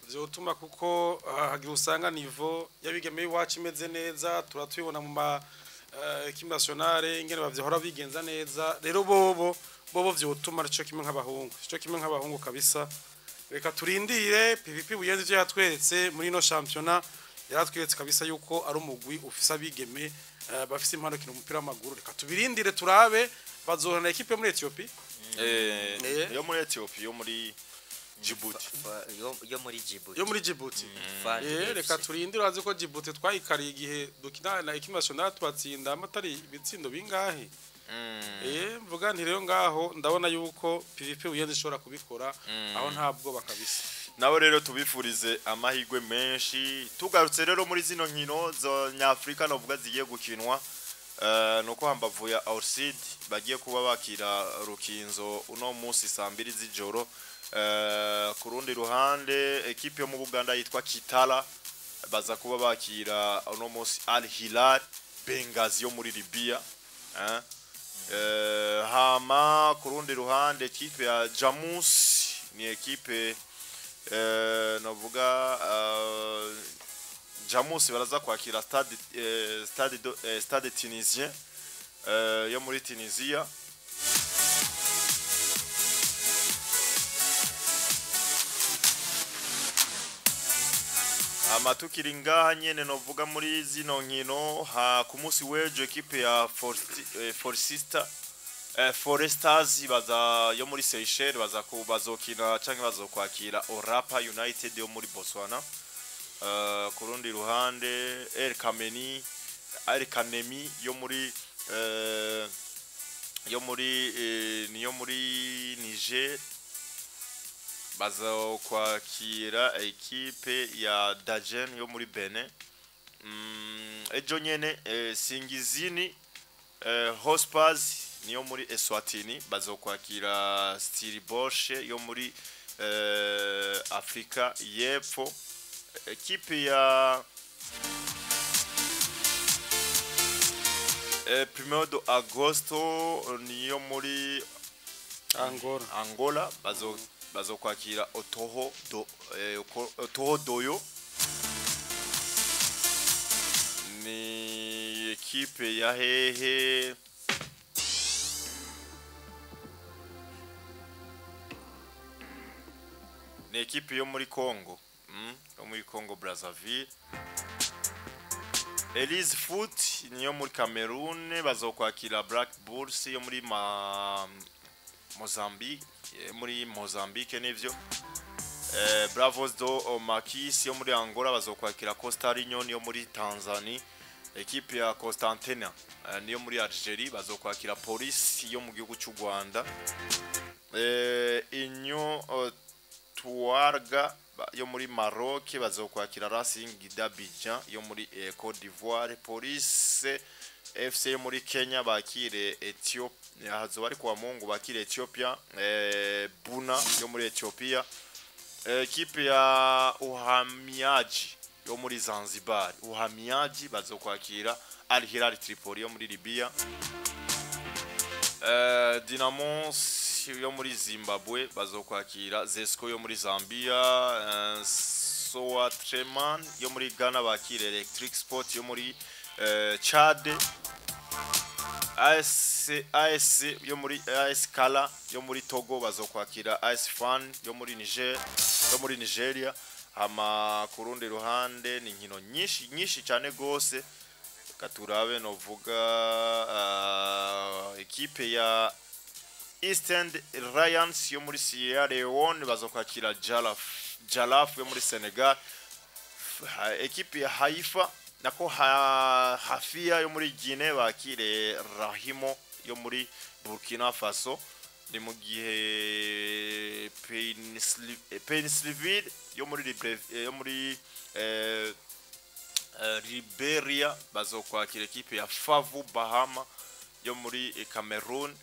vyotuma, kuko hagira usanga niveau y'abigeme iwacu imeze neza. Turatubibona mu ma équipe nationale ingene bavyahora bigenza neza. Rero bobo vyotuma arico kimwe nk'abahungu, ico kimwe nk'abahungu kabisa. Reka turindire PVP Buyenzi ivyo yatweretse muri ino championnat. Yaratweretse kabisa yuko ari umugwi ufise abigeme bafise impano kino umupira w'amaguru. Reka tubirindire turabe bazohana ekipe muri Ethiopia. Yo muri Ethiopia, yo muri Djibouti. Yo muri Djibouti. Yo muri Djibouti. Fan FC. Reka turindire, urazi ko Djibouti twayikariye igihe dukina na équipe nationale, tubatsinda amatari ibitsindo bingahe. Mvuga nti rero ngaho ndabona yuko PVP Buyenzi ishobora kubikora, aho ntabwo bakabisa. Nabo rero tubifurize amahirwe menshi. Tugarutse rero muri zino nkino za nyafurika novuga zigiye gukinwa, nuko hambavu ya Orsid bagiye kuba bakira Rukinzo uno munsi saa 2 z'ijoro. Ku rundi ruhande ekipe yo mu Buganda yitwa Kitala baza kuba bakira uno munsi Al Hilal Benghazi yo muri Libya. Hama ku rundi ruhande ekipe ya Jamus ni ekipe novuga Jamus baraza kwakira Stade Tunisien yo muri Tunisia. Hama tukiri ngaha nyene novuga muri zino nkino, ha ku munsi w'ejo ekipe ya Forcista Foresters baza yo muri Seychelles baza ku bazokina canke bazokwakira Orapa United yo muri Botswana. Ku rundi ruhande El Kameni El Kanemi yo muri niyo muri Niger bazokwakira ekipe ya Dajen yo muri Benin. Ejo nyene Singizini Hotspurs niyo muri Eswatini bazokwakira Stellenbosch yo muri Afrika y'Epfo. Ekipe ya Primeiro de Agosto niyo muri Angola. Angola bazokwakira Otoho Doyo ni ekipe ya hehe. Ni ekipe yo muri Congo, yo muri Congo Brazzaville. Elise Foot niyo muri Cameroon bazokwakira Black Bulls yo muri Mozambique, muri Mozambique nivyo. Bravos do Makis yo muri Angola bazokwakira Coastal Union yo muri Tanzania. Ekipe ya Constantina niyo muri Algeria bazokwakira Police yo mu gihugu cy'u Rwanda. Inyo Tuarga yo muri Maroc bazokwakira Racing d'Abidjan yo muri Côte d'Ivoire. Police FC yo muri Kenya bakire Ethiopia, hazoba ari kuwa Mungu bakire Ethiopia, Buna yo muri Ethiopia. Ekipe ya Uhamiaji yo muri Zanzibar, Uhamiaji bazokwakira Al Hilal Tripoli yo muri Libya. Dinamo yo muri Zimbabwe bazokwakira Zesco yo muri Zambia. Soatreman yo muri Ghana bakire Electric Sport yo muri Chad. AS yo muri AS Kala yo muri Togo bazokwakira AS Fan yo muri Niger, yo muri Nigeria. Hama ku rundi ruhande ni nkino nyinshi nyinshi cyane gose. Katurabe novuga ekipe ya East End Lions yo muri Sierra Leone bazokwakira Jalaf yo muri Senegal. Ekipe ya Haifa nako Hafia yo muri Guinea bakire Rahimo yo muri Burkina Faso. Ni mu gihe Pennsylvania yo muri Liberia bazokwakira ekipe ya Favu Bahama yo muri Cameroon.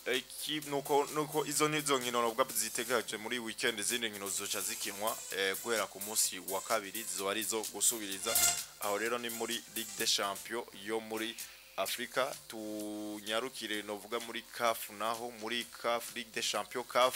Ekipe nuko izo nizo nkino nubwo zitegereje muri weekend, izindi nkino zizoca zikinwa guhera ku munsi wa kabiri zizoba arizo gusubiriza. Aho rero ni muri Ligue des Champions yo muri Afrika. Tunyarukire novuga muri CAF, naho muri CAF Ligue des Champions CAF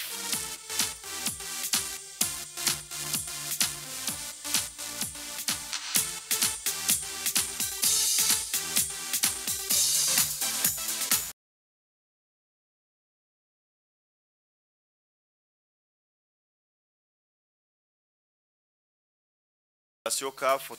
CAF.